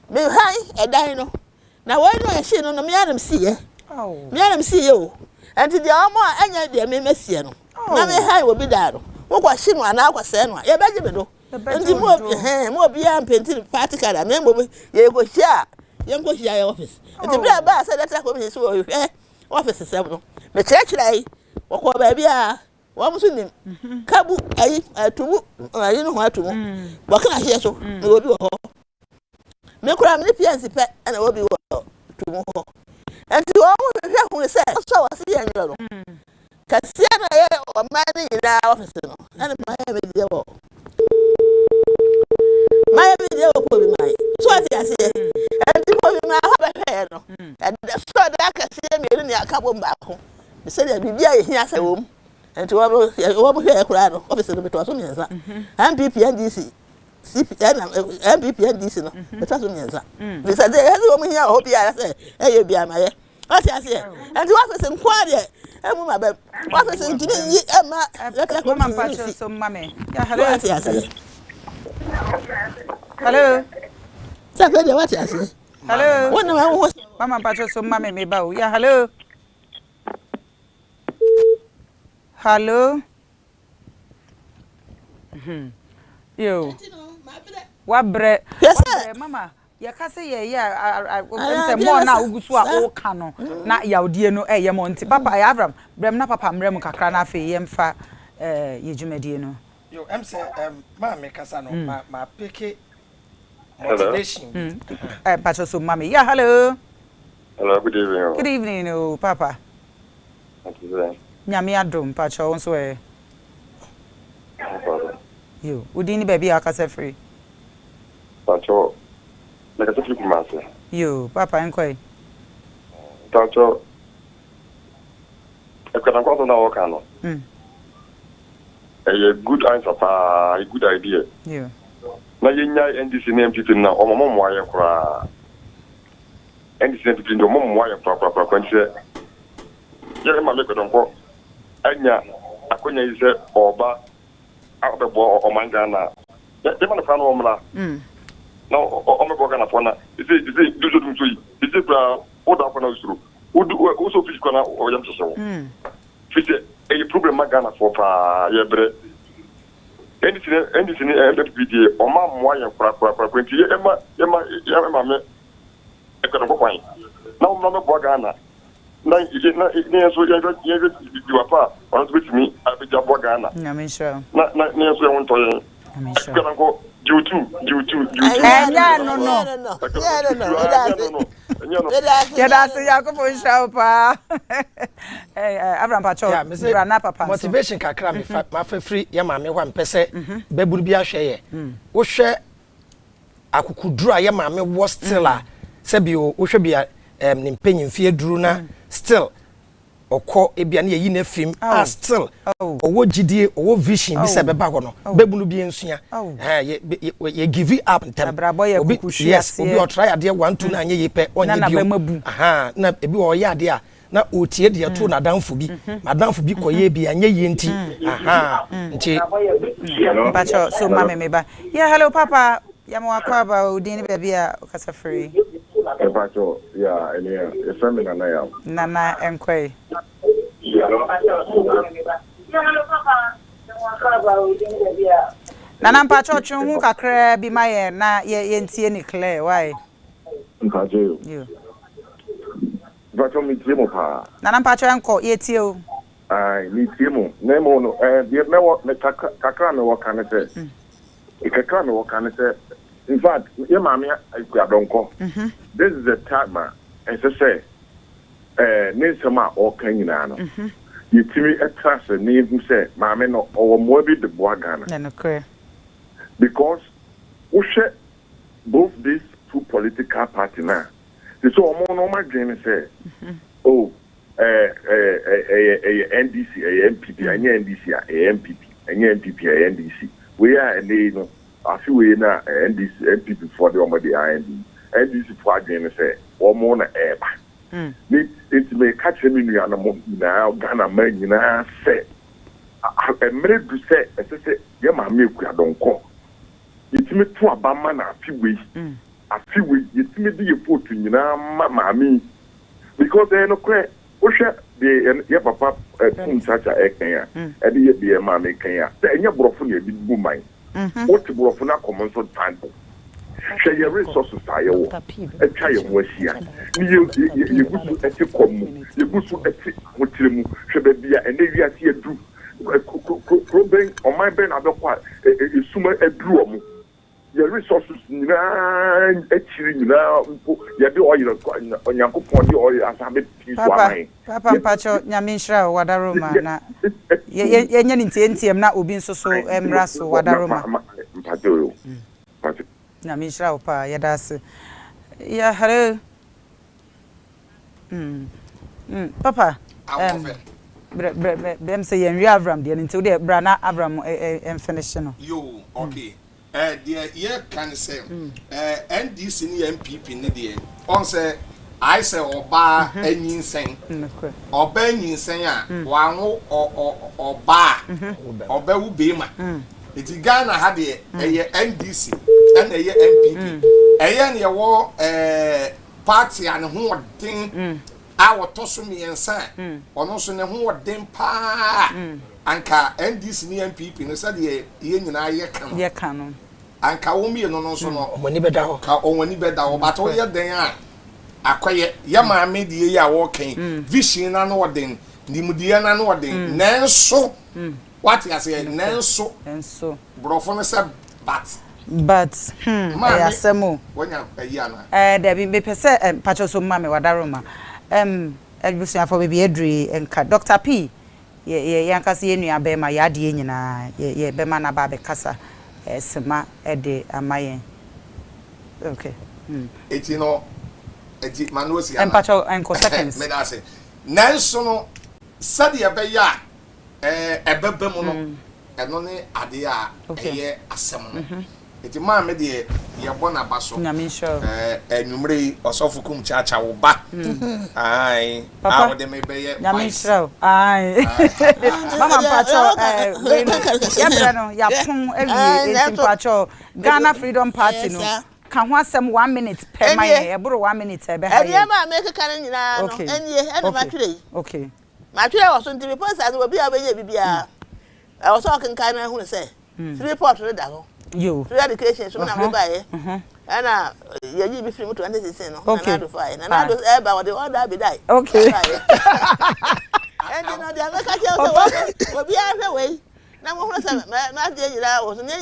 Me han ɛdan no. Na wɔn no ɛhye no no me ara na mesiiɛ. Me ara na mesiiɛ o. Ɛnti deɛ wɔn a ɛnyɛ deɛ me mɛsiɛ no. Na me han wɔ bi daa no. Wokɔ hye no anaa wokɔ sɛɛ no a yɛbɛgye me do. Nti mo hɛn mo obiara mpenti paati kala. Na mmom yɛkɔ hyia a yɛnkɔ hyia yɛ ɔfisi. Nti berɛ a ɛbaa sɛ electoral commission so wɔhwehwɛ ɔfisi sɛm no mekyerɛkyerɛe. Wɔkɔɔ baabi a wɔn nso nim. Kabu ayi atumu ayi no ho atumu. Wɔka ahyeɛ so na obi wɔ hɔ. Me koraa me ne PNC pɛ ɛna obi wɔ tumu hɔ. Nti wɔn hwehwɛ hu sɛ ɔsɔ wɔ se yɛn nyɛ no. Kɛseɛ na ɛyɛ ɔman no nyinaa ɔfisi no ɛna mayɛ me deɛ wɔ. Mayɛ me deɛ wɔ Kobi man. So ɔte aseɛ. Nti Kobi man hɔ bɛhwɛɛ no. Ɛda so ɔda akɛseɛ mmienu ne aka bom baako. Sɛdeɛ biribi a yɛhia sɛ wɔ mu nti wɔn wɔn hwɛɛ koraa no ɔfisi no metoa so mmiɛnsa NPP NDC CP ɛna NPP NDC no metoa so mmiɛnsa fi sɛ deɛ yɛsɛ wɔn hia wɔ hɔ biara sɛ ɛyɛ biara ma yɛ ɔte aseɛ nti wɔfisi nko ara deɛ ɛmu ma bɛm wɔfisi ntumi nyi ɛma lɛtɛ kɔmisi si wɔte aseɛ. Hello. Sɛ afei deɛ wɔte aseɛ. Hello. Wɔn na wɔn ho. Mama mpatsɔ so mma me me ba o. Yeah hello. Hello. Hmm. Yo. Wabrɛ. Wabrɛ mama. Yɛka sɛ yɛyɛ a sɛ mɔɔ no a wogu so a woka no na yawdie no ɛyɛ mɔ nti papa ɛyɛ Avram brɛm na papa mmerɛ mu kakra na afei yɛmfa yɛ dwumadie no. Yo, ɛm sɛ maa me kasa no ma ma peke motivation bi. Eh, mpakyɛ so ma me. Yeah, hello. Hello, good evening o. Good evening o, papa. Ɛte sɛn? Nyame adom, mpakyɛ wo nso ɛ? Yo, wo din ne baabi a wakasa firi? Mpakyɛ, mekasa firi Kumasi. Yo, papa nkɔ ɛ. Mpakyɛ, Akuanankɔ asɛm no a wɔka no, ɛyɛ good answer paa, ɛyɛ good idea. Yo. Na yɛnyae NDC ne NPP no na wɔn mmoa yɛn koraa. NDC ne NPP no deɛ wɔn mmoa yɛn korakorakorakora nti sɛ yɛ maame Kwadwonkɔ anya akonya yi sɛ ɔreba abɛboa ɔman Ghana a, yɛma no kwan na ɔmmra na ɔmmɛboa Ghanafoɔ na ɛsɛ ɛsɛ dumsɔ dumsɔ yi ɛsɛ koraa woda akɔ na wosuro wodu wosɔ fish kɔ na ɔyam hyehye wo fi sɛ ɛyɛ problem ma Ghanafoɔ paa yɛbrɛ NDC ne NDC ne NPP deɛ ɔma mmoa yɛn korakorakorakora nti yɛma yɛma yɛma me Ɛkɔ no kwan na wɔmmra mmɛboa Ghana na na yɛn nso yɛnhwɛ yɛnhwɛ diwa pa a ɔno nso bɛtumi abɛgya aboa Ghana Nyame nhyira wo. na na na yɛn nso yɛn ho ntɔ yɛn. Nyame nhyira wo. Ghana nkɔ gyew tu gyew tu gyew tu. Ɛnyɛ ɛno no. Ɛnyɛ ɛno no. Ɛda ase. Ɛnyɛ no. Ɛda ase. Yɛda ase Nyankopɔn nhyira wo paa. Abraham Pacho, Yeah, me se bra na papa nso. motivation kakra me fa mafa firi yɛ maame hɔ a mepɛ sɛ babunu bi ahwɛ yɛ. Wohwɛ akokoduru a yɛ maame wɔ still a sɛbi o wohwɛ bi a um, ne mpanyin mfe aduru na still ɔkɔ ebi a ne yɛyi no afim a still ɔwɔ gyidie ɔwɔ vision bi sɛ ɛbɛba hɔ no bɛbunu bi nsua yɛ yɛ give it up ntɛm obi yes obi ɔtra adeɛ one two na anyɛ yie pɛ ɔnyɛ bio na ebi ɔyɛ adeɛ a na ɔretie deɛ ɛtoo n'adamfo bi m'adamfo bi kɔyɛɛ bi anyɛ yie nti ahaa nti. Mpakyɛ so ma me me ba. Yeah hello papa yɛ ma wakɔ aba o din ne baabi a ɔkasa firi. Mpakyɛ yeah ɛnea yɛfrɛ me Nana Yaw. Nana nkɔe. Nana mpakyɛ ɔtwe ho kakraa bi ma yɛn na yɛ yɛntie ne clear why. Mpakyɛ yo. Mpakyɛw me tie mo paa. Nana mpakyɛw ɛnkɔ yɛ tie o. Ae me tie mo na mmom no eh deɛ mɛwɔ me kakra kakra a mewɔ ka ne sɛ kakra a mewɔ ka ne sɛ in fact yɛ maame Akua Donkor this is the time a ɛsɛ sɛ eh ne nsɛm a ɔreka nyinaa no yɛtumi tra ase na yɛhu sɛ maame no ɔwɔ mmoa bi de boa Ghana. Ɛnokorɛ. Because wohwɛ both these two political party no a, te sɛ wɔn no wɔn adwene ne sɛ oh ɛɛ ɛɛ ɛyɛ ɛyɛ NDC ɛyɛ NPP ɛnyɛ NDC a ɛyɛ NPP ɛnyɛ NPP a ɛyɛ NDC wei a ɛnɛ yi no afe wei no a NDC NPP foɔ de wɔn de IND NDC foɔ adwene ne sɛ wɔn na ɛɛba ne nti meka kyerɛ me nuanom nyinaa Ghana man nyinaa sɛ mmerɛ du sɛ ɛsɛ sɛ yɛ maame Akua Donkor yɛtumi to aba ma no afe wei, afe wei yɛtumi de yɛ vote nyinaa ma maame yi because ɛyɛ nokorɛ wohwɛ deɛ yɛ papa Kum Chacha ɛkan a ɛde yɛ deɛ maame kan a sɛ ɛnyɛ borɔfo na yɛde bu man wote borɔfo no akɔm nso tan hwɛ yɛ resources a yɛwɔ atwa yɛn ho ahyia ne yɛ yɛgu so ɛte kɔm mu yɛgu so ɛte ahokyerɛ mu hwɛ baabi a ɛnɛ wiase aduru Kuro bɛn, ɔman bɛn na wobɛkɔ a esum aduru wɔn? Yɛn resources nyinaa akyiri nyinaa mpo yɛde oil Onyankopɔn de oil asan abɛpii so ama yɛn. Papa mpakyɛw Nyame nhyira wo wadaroma na yɛnyɛ no ntiantiam na obi nso so mmra so wadaroma. Mpakyɛw o mpakyɛw. Nyame nhyira wo paa yɛda ase. Yeah hello. Mm. Mm. Papa. Um, brɛ brɛ brɛ brɛ sɛ yɛn wie Avram deɛ no nti wodeɛ bra na Avram mfinihye no. Yoo okay. Eh, deɛ yɛka ne sɛ eh, NDC ne NPP ne deɛ ɔn sɛ ayɛ sɛ ɔbaa mhm. anyinsɛn ɔbaa nyinsɛn a mm. wanwo ɔbaa mhm. ɔbɛwo beema mm. nti Ghana ha deɛ ɛyɛ NDC ɛna ɛyɛ NPP ɛyɛ ne ɛwɔ ɛɛ. Party a ne ho wɔ den a wɔtɔ so mmiɛnsa a ɔno nso ne ho wɔ den paa anka NDC ne NPP no sɛdeɛ yɛn nyinaa yɛka no yɛka no anka wɔn mmienu no nso no wɔn ani bɛda hɔ ka wɔn ani bɛda hɔ but woyɛ den a akɔyɛ yɛ maame deɛ yi a wɔreka yi vision no ano wɔ den nimdeɛ no ano wɔ den nanso Wate aseɛ? Nanso. Nanso. Borɔfo no sɛ but. But, hmm, ɛyɛ asɛm o. Wanya ayi anaa? Ɛɛ, dabi, mepɛ sɛ, eh, mpakyɛw so mma me, Wadaroma. Ɛm, abusuafoɔ, baabi aduru yi, nka Doctor P, yɛ, yɛ, yɛn ankasa yɛn nua bɛrima, yɛn adeɛ nyinaa, yɛ, yɛbɛma no aba abɛkasa, eh, sema de ama yɛn. Okay, hmm. Eti no, eti, ma no asi anaa? Mpakyɛw, nkɔ seconds. Meda ase. Nanso no, sɛdeɛ ɛbɛyɛ a ɛbɛba mu no, ɛno ne adeɛ a ɛyɛ asɛm no. Nti maame deɛ yɛbɔ n'aba so. Anwummerɛ yi ɔsɔfo kum kyaakya wo ba ae a wode me bɛyɛ Nyame nhyira wo. Ae. Mama mpakyɛ wei no yɛbrɛ no yɛapon awie nti mpakyɛ Ghana Freedom Party no ka ho asɛm one minute pɛ ma yɛn ɛboro one minute a ɛbɛha yɛn. Nneɛma a mekeka no nyinaa no ɛnie ɛna matwerɛ yi. Okay. Matwerɛ wɔ so nti mepɔ sɛ obi a ɔbɛnya bi biara ɛwɔ sɛ ɔkenkan na ahunu sɛ free port no da hɔ. Free education so na mede baeɛ ɛna yɛyi bi firi mu 2016 no Nana Addo faeɛ. Nana Addo ɛba wɔde order bi dae. Ɛnti no deɛ mɛka kyerɛ wo sɛ obiara hwɛ wei na mohunu sɛ m'adeɛ nyinaa wɔ so nyɛ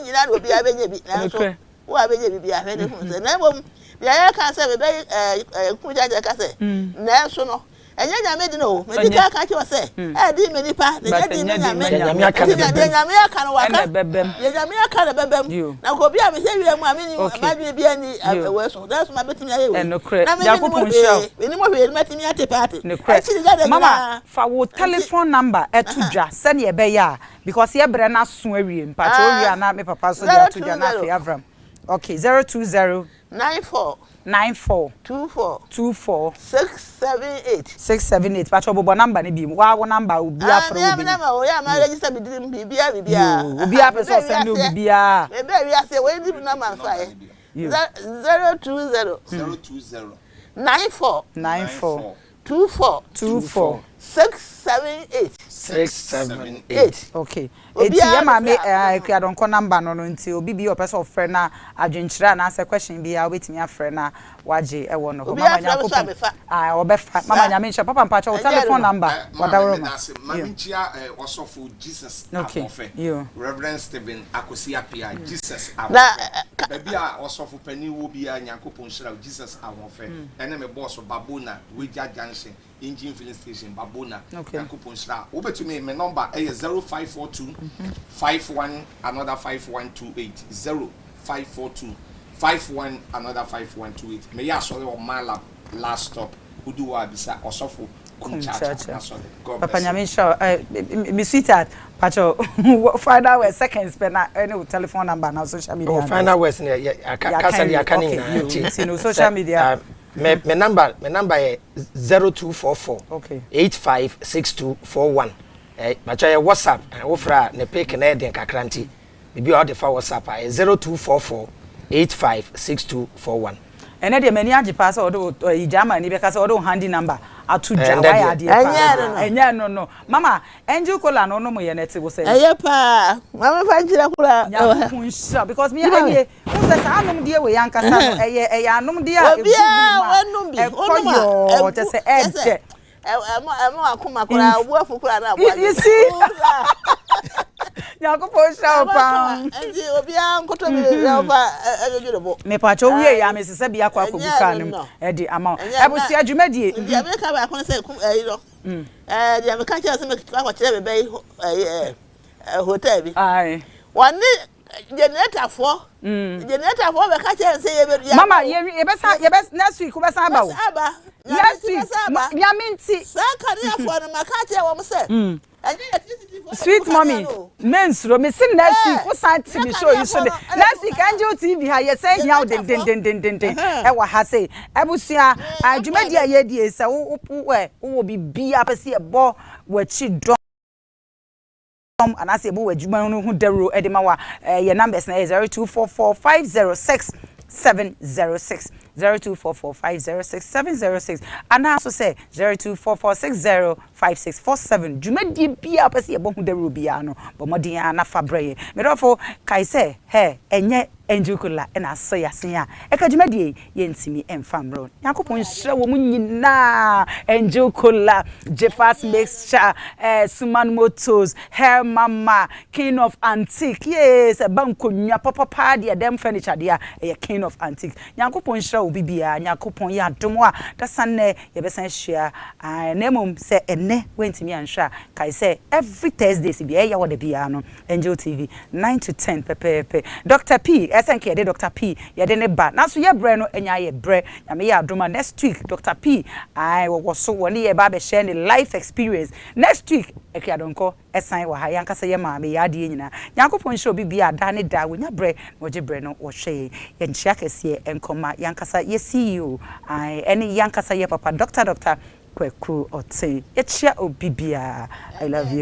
nyinaa na obiara bɛnya bi nanso wo a bɛnya bi biara hwɛ ne hunu sɛ na mmom deɛ yɛka sɛ mebɛyɛ nkurugyagya ka sɛ nanso no Ɛnyɛ Nyame den o, medi kan aka akyerɛ wo sɛ, ɛyɛ den ma nipa, na ɛnyɛ den ma Nyame. Nti deɛ Nyame aka no waka, deɛ Nyame aka no ɛbɛbam. Na nka obi a mehyɛ wira mu a menni m'adwene biara nni wei so, nanso mabɛtumi ayɛ wei. Na mennim hwee, mennim hwee, na matumi ate party. Akyiri dada nyinaa. Mama, fa wo telephone number to dwa sɛdeɛ ɛbɛyɛ a, because yɛ berɛ no aso awie, mpakyɛ wowie a na me papa nso de ato dwa na afei Avram. Okay, 020. 94. 94. 24. 24. 678. 678 pakyɛ bobɔ number no bio waa wo number obi afrɛ wo Ah, me number o yɛ ama register me dirim biribiara biribiara. Yoo, obi apɛ sɛ ɔsɛnde wo biribiara. Me bɛ wiase wei di number nso ayɛ. 020. 020. 94. 94. 24. 24. 678. 678. Okay. Eti yɛ maame eh, Akua Donkor number no no nti obi bi ɔpɛ sɛ ɔfrɛ na adwenkyerɛ anaasɛ question biara wobɛtumi afrɛ na wagye ɛwɔ no hɔ. Mama Nyankopɔn ah ɔbɛfa. Mama Nyame nhyira. Papa mpakyɛ wo telephone number wadaworo ma. Medase. Ma menkyia eh, ɔsɔfo Jesus Okay. Ahoɔfɛ. Yo. Reverend Stephen Akwasi Appiah, Jesus Ahoɔfɛ. Baabi a ɔsɔfo panin wɔ biara Nyankopɔn nhyira wo. Jesus Ahoɔfɛ. Ɛne me boss Babona, Wagya Junction. Engine filling station, Babona. Nyankopɔn nhyira. Wobɛtumi, me number ɛyɛ 0542 51 another 5128, 0542 51 another 5128. Meyɛ asɔre wɔ Malab last stop. Wodu hɔ a, bisa Ɔsɔfo Kum Chacha n'asɔre. God Papa bless you. Nyame nhyira wo. Me sweetheart, pacho final words, seconds pɛ na ɛne wo telephone number na social media Oh, handle. Final words ne yɛ aka Yɛaka kasa de wie. aka ne Okay, nyinaa yo, nti nti no social sɛ media. Me number yɛ 0244 856241. Bàtchɛ yɛ WhatsApp, wofrɛ a ne pick na ɛden kakra, nti biribi a wɔde fa WhatsApp a yɛ 0244 856241. Ɛnɛ deɛ m'ani agye paa sɛ ɔde wo ɛyi Germany bɛka sɛ ɔde wo handy number ato dwa. Ɛndɛ Wayɛ deɛ. adeɛ paa. Ɛnyɛ no no. Ɛnyɛ no. Mama, Angel Cola no ɔnom yɛ n'ɛte wo sɛ? Ɛyɛ paa, maame, fa nkyerɛ koraa. Nyankopɔn nhyira, because mi ayɛ wo sɛ saa anomdeɛ wei ankasa no, ɛyɛ anomdeɛ a egu Obiara mu a wanum bi ɛkɔ wonum a yɔɔ ɛgu kyɛ sɛ ɛdɛ. Ɛma wakoma koraa obu afu koraa na aboa. You see, Nyankopɔn nhyira wo paa. Nti obiara nkoto bi na ɔfa ɛdwodwo ne bo. Mepatwa owie yɛ amesesɛ bi akɔ akɔgu Ɛnyɛ kaa no no mu no. ɛde ama wo. Ɛnyɛ Abusua dwumadie. Deɛ meka baako ne sɛ kum ɛyi no, deɛ meka kyerɛ sɛ mekɔ akɔkyerɛ me bɛyi ɛyi ɛɛ hotel bi wɔne generatorfoɔ generatorfoɔ bɛka kyerɛ sɛ yɛbɛ Mama, yɛbɛsa yɛbɛ next week wobɛsan aba o. Aba. Next week, Nyame nti. Saa kaneafoɔ no, maka kyerɛ wɔn sɛ ɛnyɛ electricity foɔ. Sweet mommy, mensuro, me se next week wosan te me show yi so de. Next week Angel TV ha, yɛsɛ hia wo dendendendenden ɛwɔ ha sei. Abusua, dwumadi a yɛdie, sɛ wo wo ɛ wowɔ biribiara pɛ sɛ yɛbɔ w'akyi dɔm anaasɛ yɛbɔ w'adwuma no ho dawuro de ma wa, yɛ numbers na ɛyɛ 0244506706, 0244506706, anaa so sɛ 0244605647. Dwumadie biara pɛ sɛ yɛbɔ ho dawuro biara no, bɔ mmɔden a nafa brɛ yɛ. Medɔfo, kae sɛ hɛ ɛnyɛ Angel Cola ɛna asɔ yɛ asen a ɛka dwumadie yi yɛntumi ɛmfa mmerɛ. Nyankopɔn nhyira wɔ mu nyinaa. Angel Cola, Jefas mixture, Suman Motors, Hair Mama, King of Antique. Yee, sɛ ba nkonnwa papapa deɛ, dɛm furniture deɛ a ɛyɛ King of Antique. Nyankopɔn nhyira wo bibiara. Nyankopɔn yɛ adom a, dasa nnɛ yɛbɛsan ahyia. Na mmom sɛ ɛnnɛ woantumi anhwɛ a, kae sɛ every Thursdays bi ɛyɛ wɔ da biara no, Angel TV, 9 to 10 pɛpɛɛpɛ. Dr P, ɛsɛ nka yɛde Dr P yɛde ne ba, nanso yɛbrɛ no anya yɛ brɛ. Nyame yɛ adom a, next week Dr P ae wɔwɔ so, wɔne yɛ ba abɛhyɛ ne life experience next week. Akuadɔnkɔ ɛsan wɔ ha, yɛankasa yɛ maame yɛ adeɛ nyinaa. Nyankopɔn nhyira obi bia da ne da wɔnya brɛ na wɔgye brɛ no wɔhwɛ yɛn. Yɛnkyia kɛseɛ nkɔma yɛankasa yɛ CEO ae ɛne yɛankasa yɛ papa Dr Kwaku Ɔte. Yɛkyia obi biara. I love you.